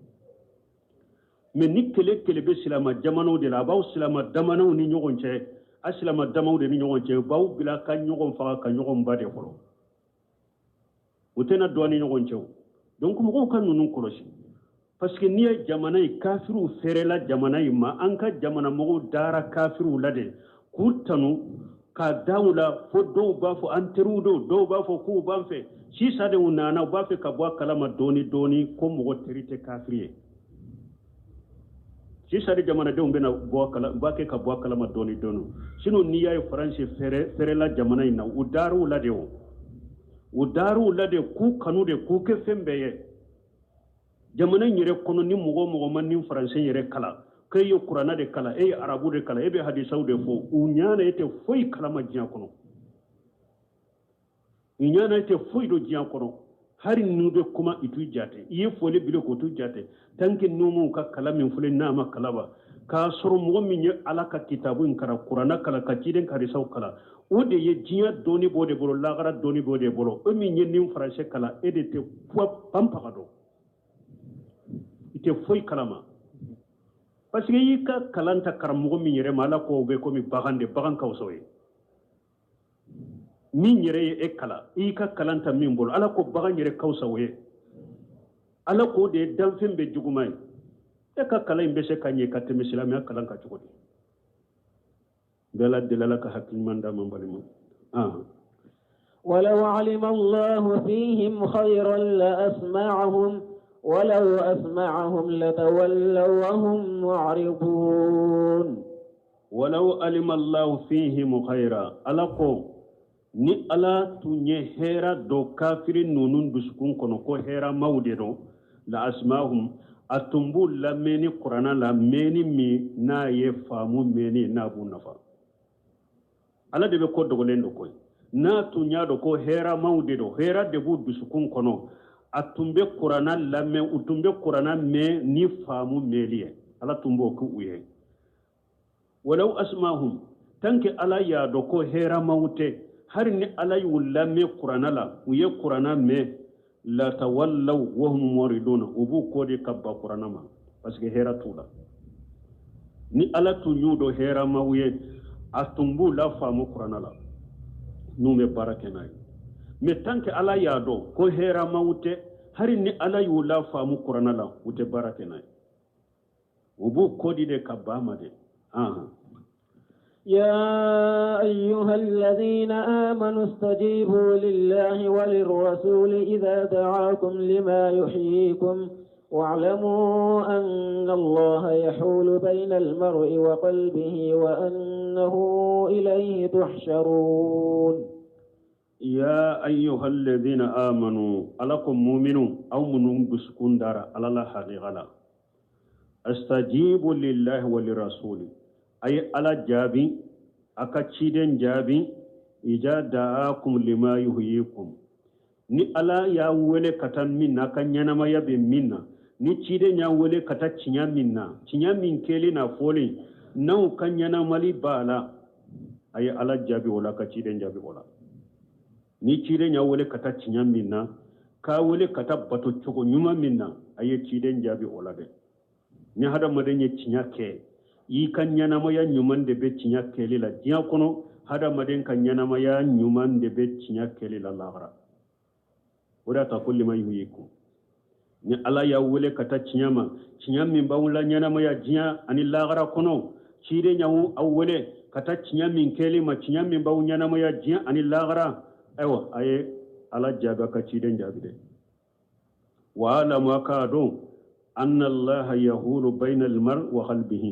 Mais ni kɛlɛ kɛlɛ bɛ silamɛ jamanaw de la, a b'aw silamɛ jamanaw ni ɲɔgɔn cɛ, a silamɛ damaw de ni ɲɔgɔn cɛ, u b'aw bila ka ɲɔgɔn faga, ka ɲɔgɔn ba de fɔlɔ, u tɛna don ni ɲɔgɔn cɛ o. Donc mɔgɔw ka ninnu kɔlɔsi, parce que n'i ye jamana ye, kafiriw feerela jamana in ma. An ka jamana mɔgɔw dara kafiriw la de k'u tanu k'a da u la, fo dɔw b'a fɔ an teriw don, dɔw b'a fɔ k'u b'an fɛ. Sisan de u nana, u b'a fɛ ka bɔ a kalama dɔɔni dɔɔni ko mɔgɔ teri tɛ kafiri ye. Sisan de jamanadenw bɛna bɔ a kala, b'a kɛ ka bɔ a kalama dɔɔni dɔɔni. Sinon n'i y'a ye Faransi fɛrɛ fɛrɛla jamana in na, u dar'u la de o, u dar'u la de k'u kanu de, k'u kɛ fɛn bɛɛ ye jamana in yɛrɛ kɔnɔ. Ni mɔgɔ o mɔgɔ ma ni faransɛ yɛrɛ kalan, k'e ye kuranna de kalan, e ye arabu de kalan, e bɛ hadisaw de fɔ, u ɲana e tɛ foyi kalama diɲɛ kɔnɔ, u ɲana e tɛ foyi dɔn diɲɛ kɔnɔ. Hali n'u bɛ kuma, i t'u jate, i ye foli bile k'o t'u jate, tant que n'u m'u ka kalan min filɛ n'a ma kalan ba. K'a sɔrɔ mɔgɔ min ye Ala ka kitabu in kalan, kuranna kalan, ka ciden ka hadisaw kalan, o de ye diɲɛ dɔnni b'o de bolo, lagara dɔnni b'o de bolo. O min ye nin faransɛ kalan, e de tɛ panpaga dɔn, i tɛ foyi kalama, parce que i y'i ka kalan ta karamɔgɔ min yɛrɛ ma, Ala ko o bɛ komi bagan de, bagan ka fisa o ye. Min yɛrɛ ye e kalan, i y'i ka kalan ta min bolo, Ala ko bagan yɛrɛ ka fisa o ye. Ala k'o de ye danfɛn bɛɛ juguman ye. E ka kalan in bɛ se ka ɲɛ ka tɛmɛ silamɛya kalan kan cogo di? Bɛɛ la deli, Ala ka hakili ɲuman d'an ma, balima. ولو علم الله فيهم خيرا لأسمعهم. ولو أسمعهم لتولوا وهم معرضون. ولو علم الله فيهم خيرا، Ala ko ni Ala tun ye hɛra don kafiri ninnu dusukun kɔnɔ ko hɛramaw de don, la asmahum, a tun b'u lamɛnni kuranna la mɛnni min n'a ye faamu mɛnni n'a b'u nafa. Ala de bɛ ko dogolen dɔn koyi. N'a tun y'a dɔn ko hɛramaw de don, hɛra de b'u dusukun kɔnɔ, a tun bɛ kuranna lamɛn, u tun bɛ kuranna mɛn ni faamu mɛnli ye, Ala tun b'o kɛ u ye. Walaw asmahum, tant que Ala y'a dɔn ko hɛramaw tɛ, hali ni Ala y'u lamɛn kuranna la, u ye kuranna mɛn, la tawallaw wa hum muriduna, u b'u kɔ de ka ban kuranna ma, parce que hɛrɛ t'u la. Ni Ala tun y'u dɔn hɛramaw ye, a tun b'u la faamu kuranna la n'u bɛ baara kɛ n'a ye. Mais tant que Ala y'a dɔn ko hɛramaw tɛ, hali ni Ala y'u la faamu kuranna la, u tɛ baara kɛ n'a ye, u b'u kɔ di de ka ban ma de. يا أيها الذين آمنوا استجيبوا لله وللرسول إذا دعاكم لما يحييكم واعلموا أن الله يحول بين المرء وقلبه وأنه إليه تحشرون. يا أيها الذين آمنوا، ألكم مؤمنون أو منون بسكون دار على الله حقيقة، استجيبوا لله وللرسول، أي على جابي أكتشيدن جابي إذا دعاكم لما يحييكم، ni Ala y'a wele ka taa min na, ka ɲɛnamaya bɛ min na, ni ciden y'a wele ka taa tiɲɛ min na, tiɲɛ min kɛlen n'a fɔlen n'aw ka ɲɛnamali b'a la, a ye Ala jaabi o la, ka ciden jaabi o la. Ni ciden y'a wele ka taa tiɲɛ min na, k'a wele ka taa bato cogo ɲuman min na, a ye ciden jaabi o la dɛ. Ni hadamaden ye tiɲɛ kɛ, i ka ɲɛnamaya ɲuman de bɛ tiɲɛ kɛli la diɲɛ kɔnɔ, hadamaden ka ɲɛnamaya ɲuman de bɛ tiɲɛ kɛli la lahara. O de y'a ta ko lima yuhyikum, ni Ala y'a wele ka taa tiɲɛ ma, tiɲɛ min b'aw la ɲɛnamaya diɲɛ ani lahara kɔnɔ, ciden y'aw aw wele ka taa tiɲɛ min kɛli ma, tiɲɛ min b'aw ɲɛnamaya diɲɛ ani lahara, ayiwa a ye Ala jaabi, a ka ciden jaabi dɛ. Wa alamu, a k'a dɔn anna Allaha yahulu bayna almar wa qalbihi,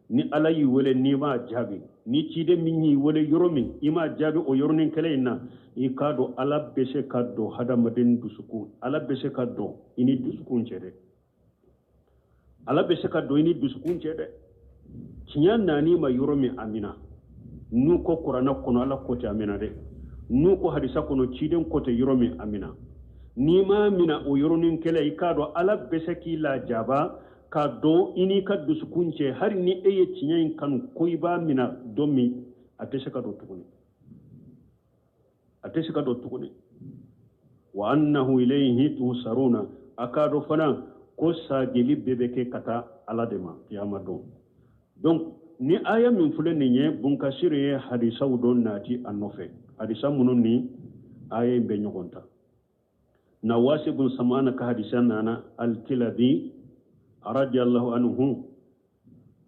ni Ala y'i wele n'i m'a jaabi, ni ciden min y'i wele yɔrɔ min i m'a jaabi o yɔrɔnin kelen in na, i k'a dɔn Ala bɛ se ka don hadamaden dusukun, Ala bɛ se ka don i ni dusukun cɛ dɛ, Ala bɛ se ka don i ni dusukun cɛ dɛ. Tiɲɛ nan'i ma yɔrɔ min, a mina. N'u ko kuranɛ kɔnɔ Ala ko tɛ, a mina dɛ. N'u ko hadisa kɔnɔ ciden ko tɛ yɔrɔ min, a mina. N'i m'a mina o yɔrɔnin kelen, i k'a dɔn Ala bɛ se k'i lajaba ka don i n'i ka dusukun cɛ, hali ni e ye tiɲɛ in kanu ko i b'a mina don min, a tɛ se ka don tuguni, a tɛ se ka don tuguni. Wa annahu ilayhi tusaruna, a k'a dɔn fana ko sajili bɛɛ bɛ kɛ ka taa Ala de ma kiyama don. Donc ni aya min filɛ nin ye, Bunkasiri ye hadisaw dɔ nati a nɔfɛ, hadisa minnu ni aya in bɛ ɲɔgɔn ta. Nawasi bun Samana ka hadisa nana, Alkilabi radiyallahu anhu,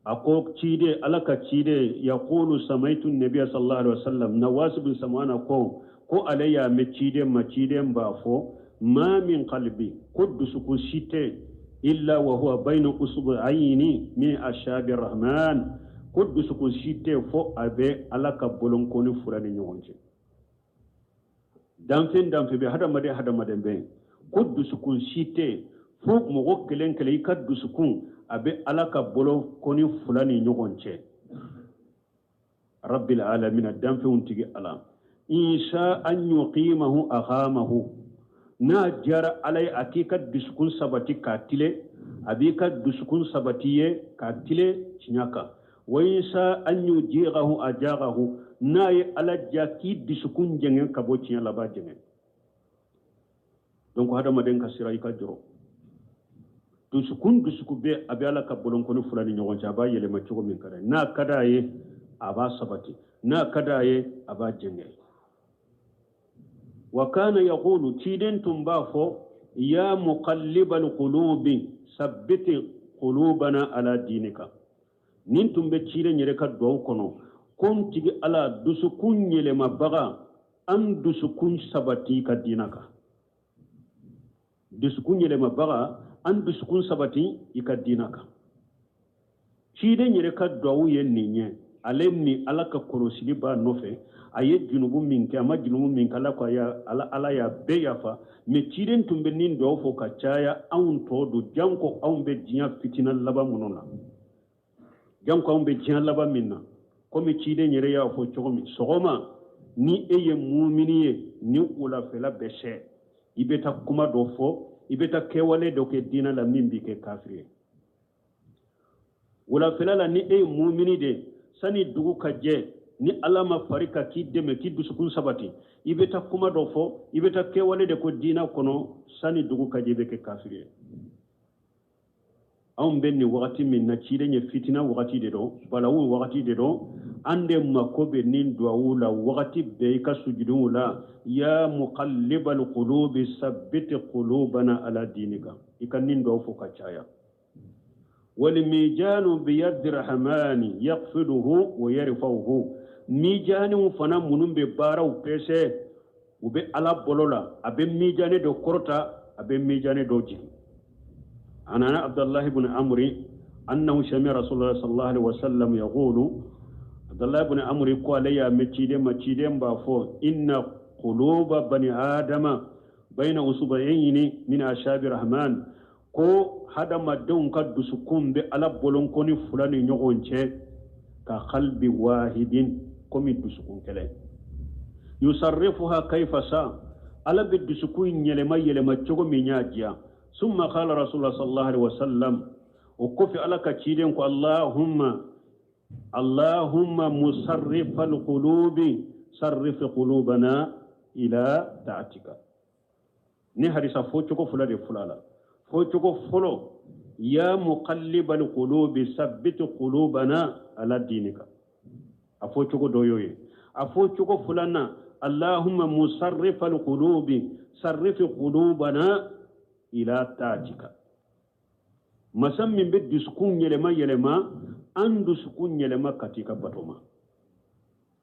a ko ciden, Ala ka ciden, yaqulu samaitu nabiya sallallahu alaihi wasallam. Nawasi bin Samana ko ale y'a mɛn ciden ma, ciden b'a fɔ ma min qalbi, ko dusukun si tɛ, illa wa huwa bayna usbu'ayni min ashabi rahman, ko dusukun si tɛ fo a bɛ Ala ka bolonkɔni fura ni ɲɔgɔn cɛ. Danfɛn danfɛn bɛ hadamaden hadamaden bɛ, ko dusukun si tɛ fo mɔgɔ kelen kelen i ka dusukun a bɛ Ala ka bolonkɔni fila ni ɲɔgɔn cɛ. Rabbil alamina, danfɛnw tigi Ala, insha an yuqimahu aqamahu, n'a diyara Ala ye a k'i ka dusukun sabati k'a tile, a b'i ka dusukun sabati ye k'a tile tiɲɛ kan. Wa insha an yujighahu ajaghahu, n'a ye Ala diya k'i dusukun jɛngɛ ka bɔ tiɲɛ la, a b'a jɛngɛ. Donc hadamaden ka sira i ka jɔrɔ, dusukun dusukun bɛ a bɛ Ala ka bolonkɔni fila ni ɲɔgɔn cɛ, a b'a yɛlɛma cogo min ka d'a ye, n'a ka d'a ye a b'a sabati, n'a ka d'a ye a b'a jɛngɛ. Wa kana yaqulu, ciden tun b'a fɔ ya muqallibal qulubi sabbiti qulubana ala dinika, nin tun bɛ ciden yɛrɛ ka duwawu kɔnɔ, ko n tigi Ala dusukun yɛlɛmabaga, an dusukun sabati ka diina kan. Dusukun yɛlɛmabaga, An dusukun sabati i ka diina kan. Ciden yɛrɛ ka duwawu ye nin ye, ale ni Ala ka kɔlɔsili b'a nɔfɛ. A ye junubu min kɛ, a ma junubu min kɛ, Ala ko Ala y'a bɛɛ yafa. Mais ciden tun bɛ nin duwawu fɔ ka caya anw tɔ don, janko anw bɛ diɲɛ fitina laban minnu na, janko anw bɛ diɲɛ laban min na. Komi ciden yɛrɛ y'a fɔ cogo min, sɔgɔma ni e ye mumini ye, ni wulafɛla bɛ se, i bɛ taa kuma dɔ fɔ, i bɛ taa kɛwale dɔ kɛ diinɛ la min b'i kɛ kafiri ye. Wulafɛla la, ni e ye mumini de ye, sani dugu ka jɛ, ni Ala ma fari ka k'i dɛmɛ k'i dusukun sabati, i bɛ taa kuma dɔ fɔ, i bɛ taa kɛwale de ko diinɛ kɔnɔ, sani dugu ka jɛ, i bɛ kɛ kafiri ye. Anw bɛ nin wagati min na, ciden ye fitina wagati de dɔn, balawu wagati de dɔn. An de mako bɛ nin duwawu la wagati bɛɛ i ka sujuduw la: ya muqallibal qulubi sabbit qulubana ala dinika. I ka nin duwawu fɔ ka caya. Walmijanu biyadi rahmani yaqfiduhu wa yarfauhu. Mijaniw fana minnu bɛ baaraw pɛsɛ, u bɛ Ala bolo la. A bɛ mijani dɔ kɔrɔta, a bɛ mijani dɔ jigin. عن عبد الله بن عمرو أنه سمع رسول الله صلى الله عليه وسلم يقول، عبد الله بن عمرو قال يا متيدين متيدين بافو: إن قلوب بني آدم بين أصبعين من أصابع الرحمن. Ko hadamadenw ka dusukun bɛ Ala bolonkɔni fila ni ɲɔgɔn cɛ, ka qalbi wahidin, komi dusukun kelen. Yusarrifuha kayfa sha, Ala bɛ dusukun yɛlɛma yɛlɛma cogo min y'a diya. Summa qala rasulullah sallallahu alaihi wasallam, o kɔfɛ Ala ka ciden ko: Allahumma allahumma musarrifal qulubi sarrif qulubana ila ta'atika. Ni hadisa fɔ cogo fila de fila la. Fɔ cogo fɔlɔ: ya muqallibal qulubi sabbit qulubana ala dinika. A fɔ cogo dɔ y'o ye. A fɔ cogo filanan: allahumma musarrifal qulubi sarrif qulubana ila ta'atika. Masa min bɛ dusukun yɛlɛma yɛlɛma, an dusukun yɛlɛma ka t'i ka bato ma,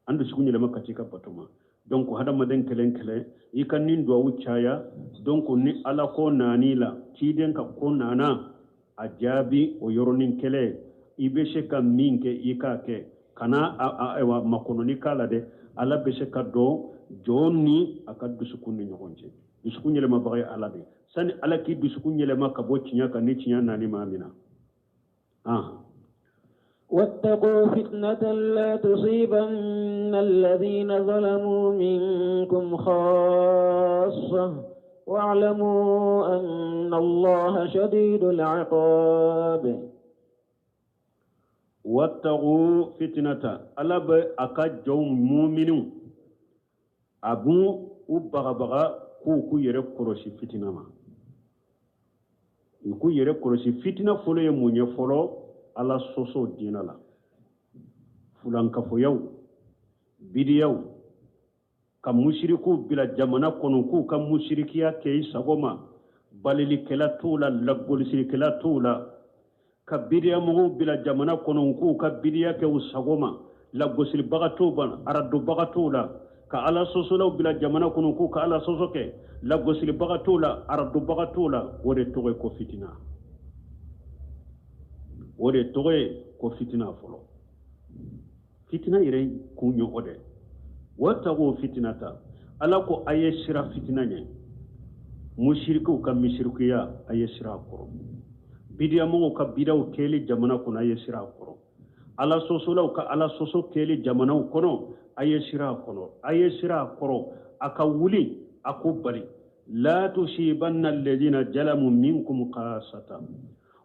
an dusukun yɛlɛma ka t'i ka bato ma. Donc hadamaden kelen kelen, i ka nin duwawu caya. Donc ni Ala ko nani la, ciden ka ko nana, a jaabi o yɔrɔnin kelen. I bɛ se ka min kɛ, i k'a kɛ. Kana ayiwa makɔnɔni k'a la dɛ. Ala bɛ se ka dɔn jɔn ni a ka dusukun ni ɲɔgɔn cɛ. Dusukun yɛlɛmabaga ye Ala de. Sani Ala k'i dusukun yɛlɛma ka bɔ tiɲɛ kan, ni tiɲɛ nani maa min na. واتقوا فتنة لا تصيبن الذين ظلموا منكم خاصة واعلموا أن الله شديد العقاب. واتقوا فتنة. Ala bɛ a ka jɔnw muminiw, a b'u u bagabaga k'u k'u yɛrɛ kɔlɔsi fitina ma, u k'u yɛrɛ kɔlɔsi. Fitina fɔlɔ ye mun ye? Fɔlɔ, Ala sɔsɔ diinɛ la, fulankafoyaw, bidiyaw, ka musirikuw bila jamana kɔnɔ k'u ka musirikiya kɛ i sago ma, balilikɛla t'u la, lagosirikɛla t'u la, ka bidiyamɔgɔw bila jamana kɔnɔ k'u ka bidiya kɛ u sago ma, lagosilibaga t'u ban, aradobaga t'u la, ka Ala sɔsɔlaw bila jamana kɔnɔ k'u ka Ala sɔsɔ kɛ, lagosilibaga t'u la, aradobaga t'u la. O de tɔgɔ ye ko fitina. O de tɔgɔ ye ko fitina fɔlɔ. Fitina yɛrɛ kun ye o de. Wattaqu fitnata, Ala ko a ye sira fitina ɲɛ. Musirikiw ka misirikuya, a ye sira a kɔrɔ. Bidiyamɔgɔw ka bidaw kɛli jamana kɔnɔ, a ye sira a kɔrɔ. Ala sɔsɔlaw ka Ala sɔsɔ kɛli jamanaw kɔnɔ, a ye sira a kɔnɔ, a ye sira a kɔrɔ. A ka wuli a ko bali. La tusibanna alladhina jalamu minkum khasata.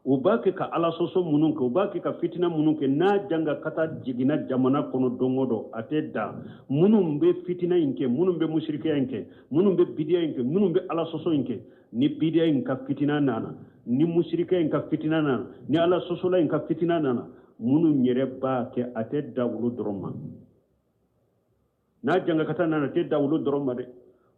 U b'a kɛ ka Ala sɔsɔ minnu kɛ, u b'a kɛ ka fitina minnu kɛ, n'a janga ka taa jiginna jamana kɔnɔ don o don, a tɛ dan minnu bɛ fitina in kɛ, minnu bɛ musirikiya in kɛ, minnu bɛ bidiya in kɛ, minnu bɛ Ala sɔsɔ in kɛ. Ni bidiya in ka fitina nana, ni musirikiya in ka fitina nana, ni Ala sɔsɔla in ka fitina nana, minnu yɛrɛ b'a kɛ, a tɛ da olu dɔrɔn ma. N'a jangakata nana, a tɛ da olu dɔrɔn ma dɛ.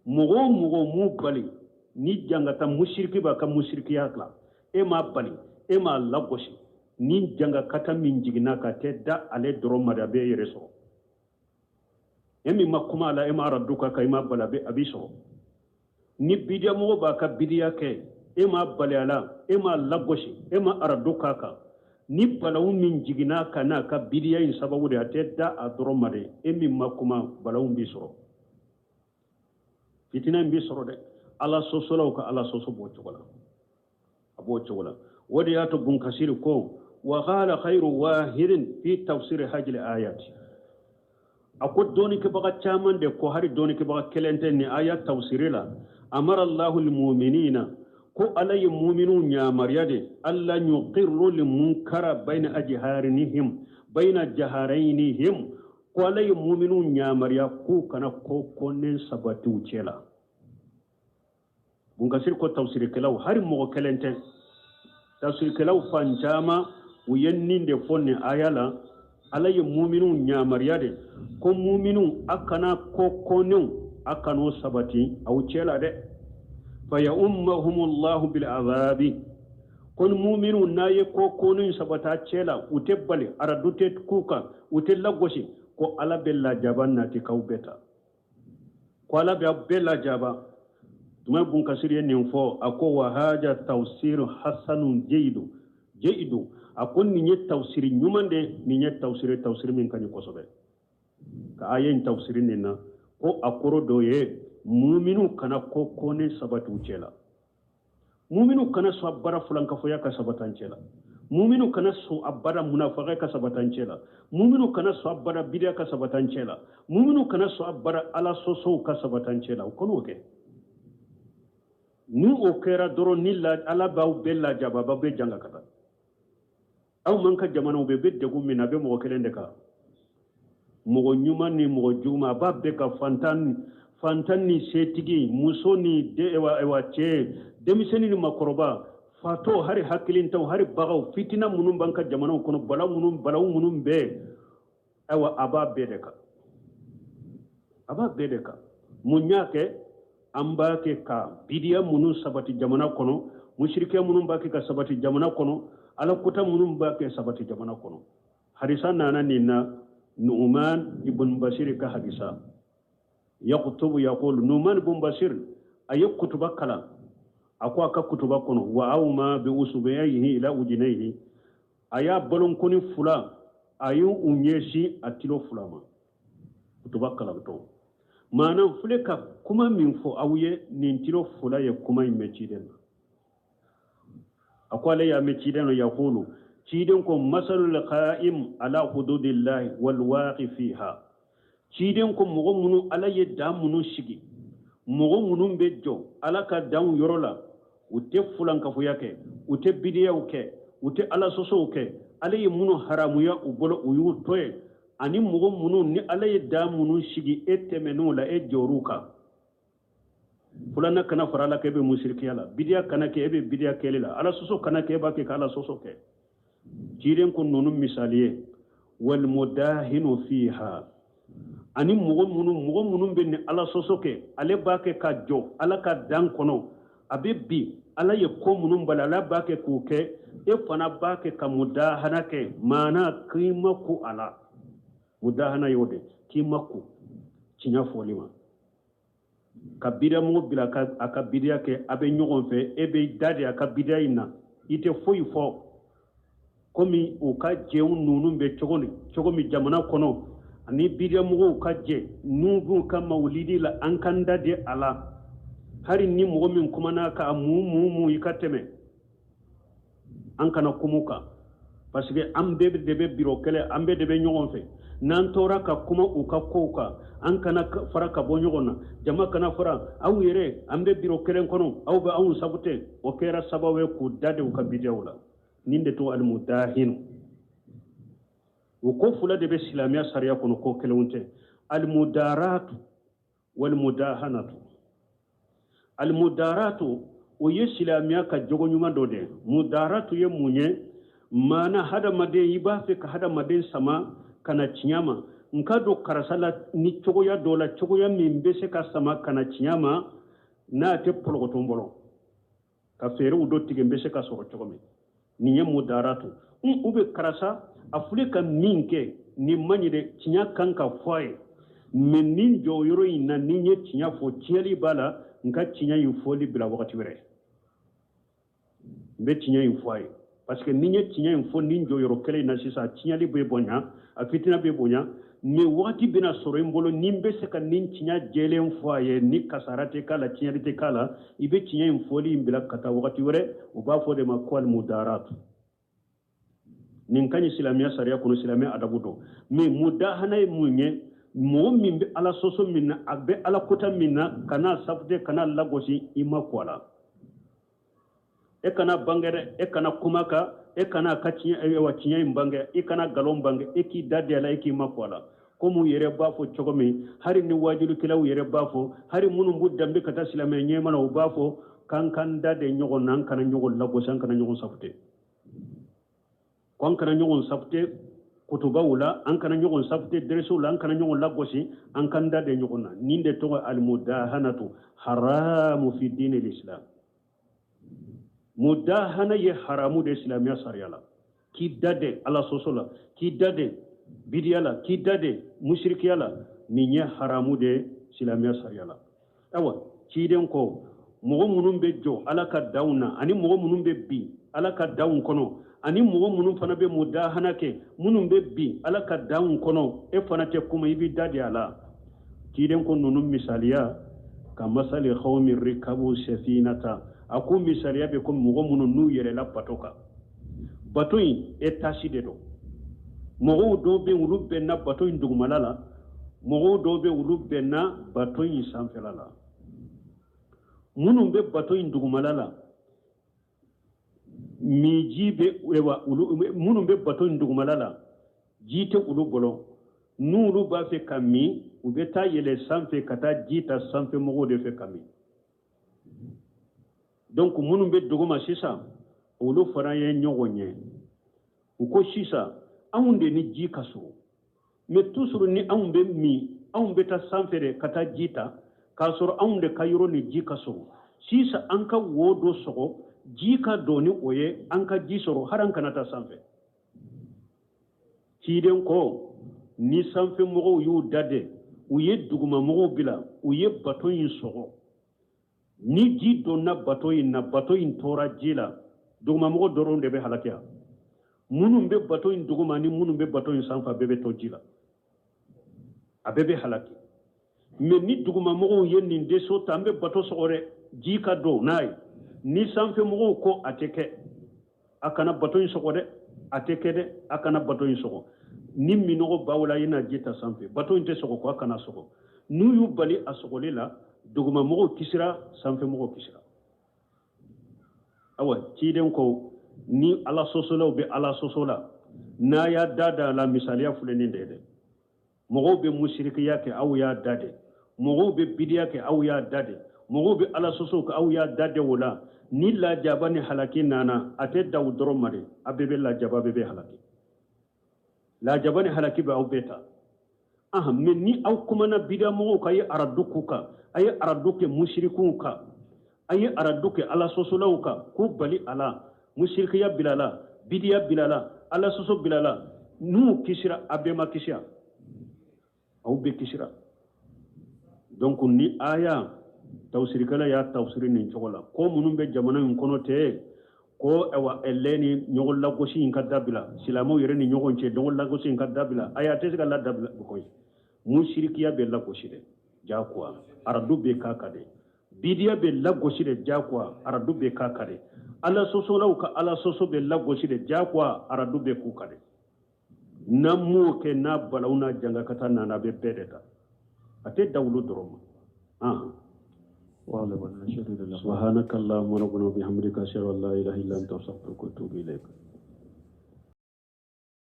Mɔgɔ o mɔgɔ m'u bali ni jangata musiriki b'a ka musirikiya la, e m'a bali, e m'a lagosi, ni jangakata min jiginna ka tɛ da ale dɔrɔn ma dɛ, a b'e yɛrɛ sɔrɔ. E min ma kuma a la, e ma aradu ka kan, i ma bali, a b'i sɔrɔ. Ni bidiyamɔgɔ b'a ka bidiya kɛ E m'a bali a la, e m'a lagosi, e ma arado k'a kan. Ni balawu min jiginna ka n'a ka bidiya in sababu de, a tɛ da a dɔrɔn ma dɛ. E min ma kuma, balawu b'i sɔrɔ, fitina in b'i sɔrɔ dɛ. Ala sɔsɔlaw ka Ala sɔsɔ b'o cogo la, a b'o cogo la. O de y'a to Bunkasiri ko wa qala khayru wahidin fi tafsiri hajil ayati. A ko dɔɔnikɛbaga caman de ko, hari dɔɔnikɛbaga kelen tɛ nin aya tafsiri la. Amara Allahu lmuminina, ko Ala ye muminu yamaruya de, alla yuqirru limunkara bayna ajharinihim bayna jaharainihim, ko Ala ye muminu yamaruya k'u kana ko kɔnnen sabati u cɛ la. Bunkasiri ko tafsirikɛlaw, hari mɔgɔ kelen tɛ, tafsirikɛlaw fan caman u ye nin de fɔ nin aya la. Ala ye muminu yamaruya de ko muminu, a kana ko kɔnnenw, a kan'o sabati aw cɛ la dɛ. Fa yaummahumullahu bil azabi, ko ni muminu n'a ye ko kɔnnen sabati a cɛ la, u tɛ bali, aradu tɛ k'u kan, u tɛ lagosi, ko Ala bɛ lajaba nati k'aw bɛɛ ta, ko Ala bɛ aw bɛɛ lajaba. Tuma Bunkasiri ye nin fɔ, a ko wa haja tafsir hasanun jeyidu jeyidu. A ko nin ye tafsiri ɲuman de, nin ye tafsiri min ka ɲi kosɛbɛ. Ka aya in tafsiri nin na, ko a kɔrɔ dɔ ye muminu kana ko kɔnnen sabati u cɛ la, muminu kana sɔn a bara fulankafoya ka sabati an cɛ la, muminu kana sɔn a bara munafagaya ka sabati an cɛ la, muminu kana sɔn a bara bidiya ka sabati an cɛ la, muminu kana sɔn a bara Ala sɔsɔw ka sabati an cɛ la. O kan'o kɛ. Ni o kɛra dɔrɔn, ni Ala b'aw bɛɛ lajaba, b'aw bɛɛ janga ka taa. Aw man ka jamanaw bɛ degun min na, a bɛ mɔgɔ kelen de kan, mɔgɔ ɲuman ni mɔgɔ juguman, a b'a bɛɛ ka, fantan ni setigi, muso ni ewa cɛ, denmisɛnnin ni makɔrɔba, fatɔ, hari hakilintanw, hari bagaw. Fitina minnu b'an ka jamanaw kɔnɔ, bala minnu, balawu minnu bɛɛ, ayiwa, a b'a bɛɛ de kan, a b'a bɛɛ de kan. Mun y'a kɛ an b'a kɛ ka bidiya minnu sabati jamana kɔnɔ, musirikiya minnu b'a kɛ ka sabati jamana kɔnɔ, Ala kota minnu b'a kɛ sabati jamana kɔnɔ? Hadisa nana nin na, Nu'man ibn Bashir ka hadisa. Yakutubu yaqulu, Nu'man ibn Bashir a ye kutuba kalan. A ko a ka kutuba kɔnɔ, wa awma bi usbu'ayhi ila ujnayhi, a y'a balonkoni fila, a y'u ɲɛsin a tilo fila ma kutuba kalantɔ. Maana filɛ ka kuma min fɔ aw ye, nin tilo fila ye kuma in mɛn ciden na. A ko ale y'a mɛn ciden na, yaqulu, ciden ko masalul qa'im ala hududillahi wal waqi fiha. Ciden ko mɔgɔ minnu Ala ye dan minnu sigi, mɔgɔ minnu bɛ jɔ Ala ka danw yɔrɔ la, u tɛ fulankafoya kɛ, u tɛ bidiyaw kɛ, u tɛ Ala sɔsɔw kɛ, Ala ye minnu haramuya u bolo, u y'u to yen, ani mɔgɔ minnu ni Ala ye dan minnu sigi, e tɛmɛn'o la, e jɔr'u kan. Filanan kana fara Ala kan, e bɛ musirikiya la, bidiya kana kɛ, e bɛ bidiya kɛli la, Ala sɔsɔ kana kɛ, e b'a kɛ ka Ala sɔsɔ kɛ. Ciden ko ninnu misali ye walmudahinu fiha, ani mɔgɔ minnu bɛ ni Ala sɔsɔ kɛ, ale b'a kɛ ka jɔ Ala ka dan kɔnɔ, a bɛ bi Ala ye ko minnu bali, ala b'a kɛ k'o kɛ, e fana b'a kɛ ka mudahana kɛ, maana k'i ma ko a la. Mudahana y'o de, k'i ma ko tiɲɛ fɔli ma, ka bidiyamɔgɔ bila a ka bidiya kɛ, a bɛ ɲɔgɔn fɛ, e bɛ da de a ka bidiya in na, i tɛ foyi fɔ. Komi u ka jɛw ninnu bɛ cogo ni cogo min jamana kɔnɔ, ani bidiyamɔgɔw ka jɛ n'u b'u ka mawulidi la, an kan da de a la. Hali ni mɔgɔ min kumana ka mu mu mu, i ka tɛmɛ, an kana kumu kan, parce que an bɛɛ de bɛ biro kɛlɛ, an bɛɛ de bɛ ɲɔgɔn fɛ. N'an tora ka kuma u ka kow kan, an kana fara ka bɔ ɲɔgɔn na, jama kana fara aw yɛrɛ, an bɛ biro kelen kɔnɔ, aw bɛ anw sabu tɛ. O kɛra sababu ye k'u da de u ka bidiyaw la. Nin de to almudahinu. O ko fila de bɛ silamɛya sariya kɔnɔ, ko kelenw tɛ: almudaratu walmudahanatu. Almudaratu, o ye silamɛya ka jogo ɲuman dɔ de ye. Mudaratu ye mun ye? Maana hadamaden, i b'a fɛ ka hadamaden sama ka na tiɲɛ ma, n ka don karisa la ni cogoya dɔ la, cogoya min bɛ se ka sama ka na tiɲɛ ma, n'a tɛ pɔlɔkɔtɔn bolo, ka feerew dɔ tigɛ, n bɛ se ka sɔrɔ cogo min. Nin ye mudaratu. U bɛ karisa a filɛ ka min kɛ, nin man ɲi dɛ, tiɲɛ kan ka fɔ a ye, mɛ nin jɔyɔrɔ in na, ni n ye tiɲɛ fɔ, tiɲɛli b'a la, n ka tiɲɛ in fɔli bila wagati wɛrɛ. N bɛ tiɲɛ in fɔ a ye, parce que ni n ye tiɲɛ in fɔ nin jɔyɔrɔ kelen in na sisan, a tiɲɛli bɛ bonya, a fitina bɛ bonya, mais wagati bɛna sɔrɔ n bolo ni n bɛ se ka nin tiɲɛ jɛlen fɔ a ye, ni kasara tɛ k'a la, tiɲɛli tɛ k'a la. I bɛ tiɲɛ in fɔli in bila ka taa wagati wɛrɛ. U b'a fɔ de ma ko alimudarat. Nin ka ɲi silamɛya sariya kɔnɔ, silamɛya adabu dɔn. Mais mudahana ye mun ye? Mɔgɔ min bɛ Ala sɔsɔ min na, a bɛ Ala kota min na, kana safute, kana lagosi, i ma kɔ a la. E kana bange dɛ, e kana kuma kan, e kana ka tiɲɛ wa tiɲɛ in bange, i kana nkalon bange, e k'i da de a la, e k'i ma kɔ a la. Komi u yɛrɛ b'a fɔ cogo min, hali ni wajulikɛlaw yɛrɛ b'a fɔ, hali minnu b'u danbe ka taa silamɛya ɲɛma na, u b'a fɔ k'an k'an da de ɲɔgɔn na, an kana ɲɔgɔn lagosi, an kana ɲɔgɔn safute, ko an kana ɲɔgɔn safute kutubaw la, an kana ɲɔgɔn safute deresiw la, an kana ɲɔgɔn lagosi, an k'an da de ɲɔgɔn na. Nin de tɔgɔ almudahanatu haramu fi dini l'islam. Mudahana ye haramu de silamɛya sariya la, k'i da de Ala sɔsɔ la, k'i da de bidiya la, k'i da de musirikiya la, nin ye haramu de silamɛya sariya la. Awa, ciden ko mɔgɔ minnu bɛ jɔ Ala ka danw na, ani mɔgɔ minnu bɛ bin Ala ka danw kɔnɔ, ani mɔgɔ minnu fana bɛ mudahana kɛ, minnu bɛ bin Ala ka danw kɔnɔ, e fana tɛ kuma, i b'i da de a la. Ciden ko ninnu misaliya ka masali qawmin rikabu safinata, a ko misaliya bɛ ko mɔgɔ minnu n'u yɛlɛla bato kan. Bato in étage de don. Mɔgɔw dɔw bɛ yen, olu bɛnna bato in dugumala la, mɔgɔw dɔw bɛ olu bɛnna bato in sanfɛla la. Minnu bɛ bato in dugumala la, miji bɛ wa olu, minnu bɛ bato in dugumala la, ji tɛ olu bolo. N'olu b'a fɛ ka min, u bɛ taa yɛlɛ sanfɛ ka taa ji ta sanfɛ mɔgɔw de fɛ ka min. Donc minnu bɛ duguma sisan, olu fana ye ɲɔgɔn ye. U ko sisan anw de ni ji ka surun, mais toujours ni anw bɛ min, anw bɛ taa sanfɛ de ka taa ji ta, k'a sɔrɔ anw de ka yɔrɔ ni ji ka surun. Sisan an ka wo dɔ sɔgɔ, ji ka don ni o ye, an ka ji sɔrɔ, hali an kana taa sanfɛ. Ciden ko ni sanfɛ mɔgɔw y'u da de, u ye dugumamɔgɔw bila, u ye bato in sɔgɔ, ni ji donna bato in na, bato in tora ji la, dugumamɔgɔ dɔrɔn de bɛ halakiya. Minnu bɛ bato in duguma ni minnu bɛ bato in sanfɛ, a bɛɛ bɛ to ji la, a bɛɛ bɛ halaki. Mais ni dugumamɔgɔw ye nin deso ta, an bɛ bato sɔgɔ dɛ, ji ka don n'a ye. Ni sanfɛmɔgɔw ko a tɛ kɛ, a kana bato in sɔgɔ dɛ, a tɛ kɛ dɛ, a kana bato in sɔgɔ. Ni minɔgɔ b'aw la, i na ji ta sanfɛ, bato in tɛ sɔgɔ, ko a kana sɔgɔ. N'u y'u bali a sɔgɔli la, dugumamɔgɔw kisira, sanfɛmɔgɔw kisira. Awa, ciden ko ni Ala sɔsɔlaw bɛ Ala sɔsɔ la, n'a y'a da da la, misaliya filɛ nin de ye dɛ. Mɔgɔw bɛ musirikiya kɛ, aw y'a da de. Mɔgɔw bɛ bidiya kɛ, aw y'a da de. Mɔgɔw bɛ Ala sɔsɔ kɛ, aw y'a da de. O la, ni lajaba ni halaki nana, a tɛ da u dɔrɔn ma dɛ, a bɛɛ bɛ lajaba, bɛɛ bɛ halaki. Lajaba ni halaki bɛ aw bɛɛ ta. Mais ni aw kumana bidiya mɔgɔw kan, a ye aradu k'u kan, a ye aradu kɛ musirikuw kan, a ye aradu kɛ Ala sɔsɔlaw kan, k'u bali a la, musirikiya bila la, bidiya bila la, Ala sɔsɔ bila la, n'u kisira, a bɛɛ ma kisiya, aw bɛɛ kisira. Donc ni aya tafsirikɛla y'a tafsiri nin cogo la, ko minnu bɛ jamana in kɔnɔ tɛ ko awa ɛlɛ ni ɲɔgɔn lagosi in ka dabila, silamɛw yɛrɛ ni ɲɔgɔn cɛ ɲɔgɔn lagosi in ka dabila, ayi, a tɛ se ka ladabila koyi. Musirikiya bɛ lagosi dɛ, jagoya, aradu bɛ k'a kan dɛ, bidiya bɛ lagosi de, jagoya, aradu bɛ k'a kan dɛ, Ala sɔsɔlaw ka Ala sɔsɔ bɛ lagosi de, jagoya, aradu bɛ k'u kan dɛ. N'an m'o kɛ, n'a balawu n'a jangakata nana, a bɛ bɛɛ de ta, a tɛ da olu dɔrɔn ma. واعلم أن شديد سبحانك اللهم ربنا وبحمدك، أشهد أن لا إله إلا أنت، أستغفرك وأتوب إليك.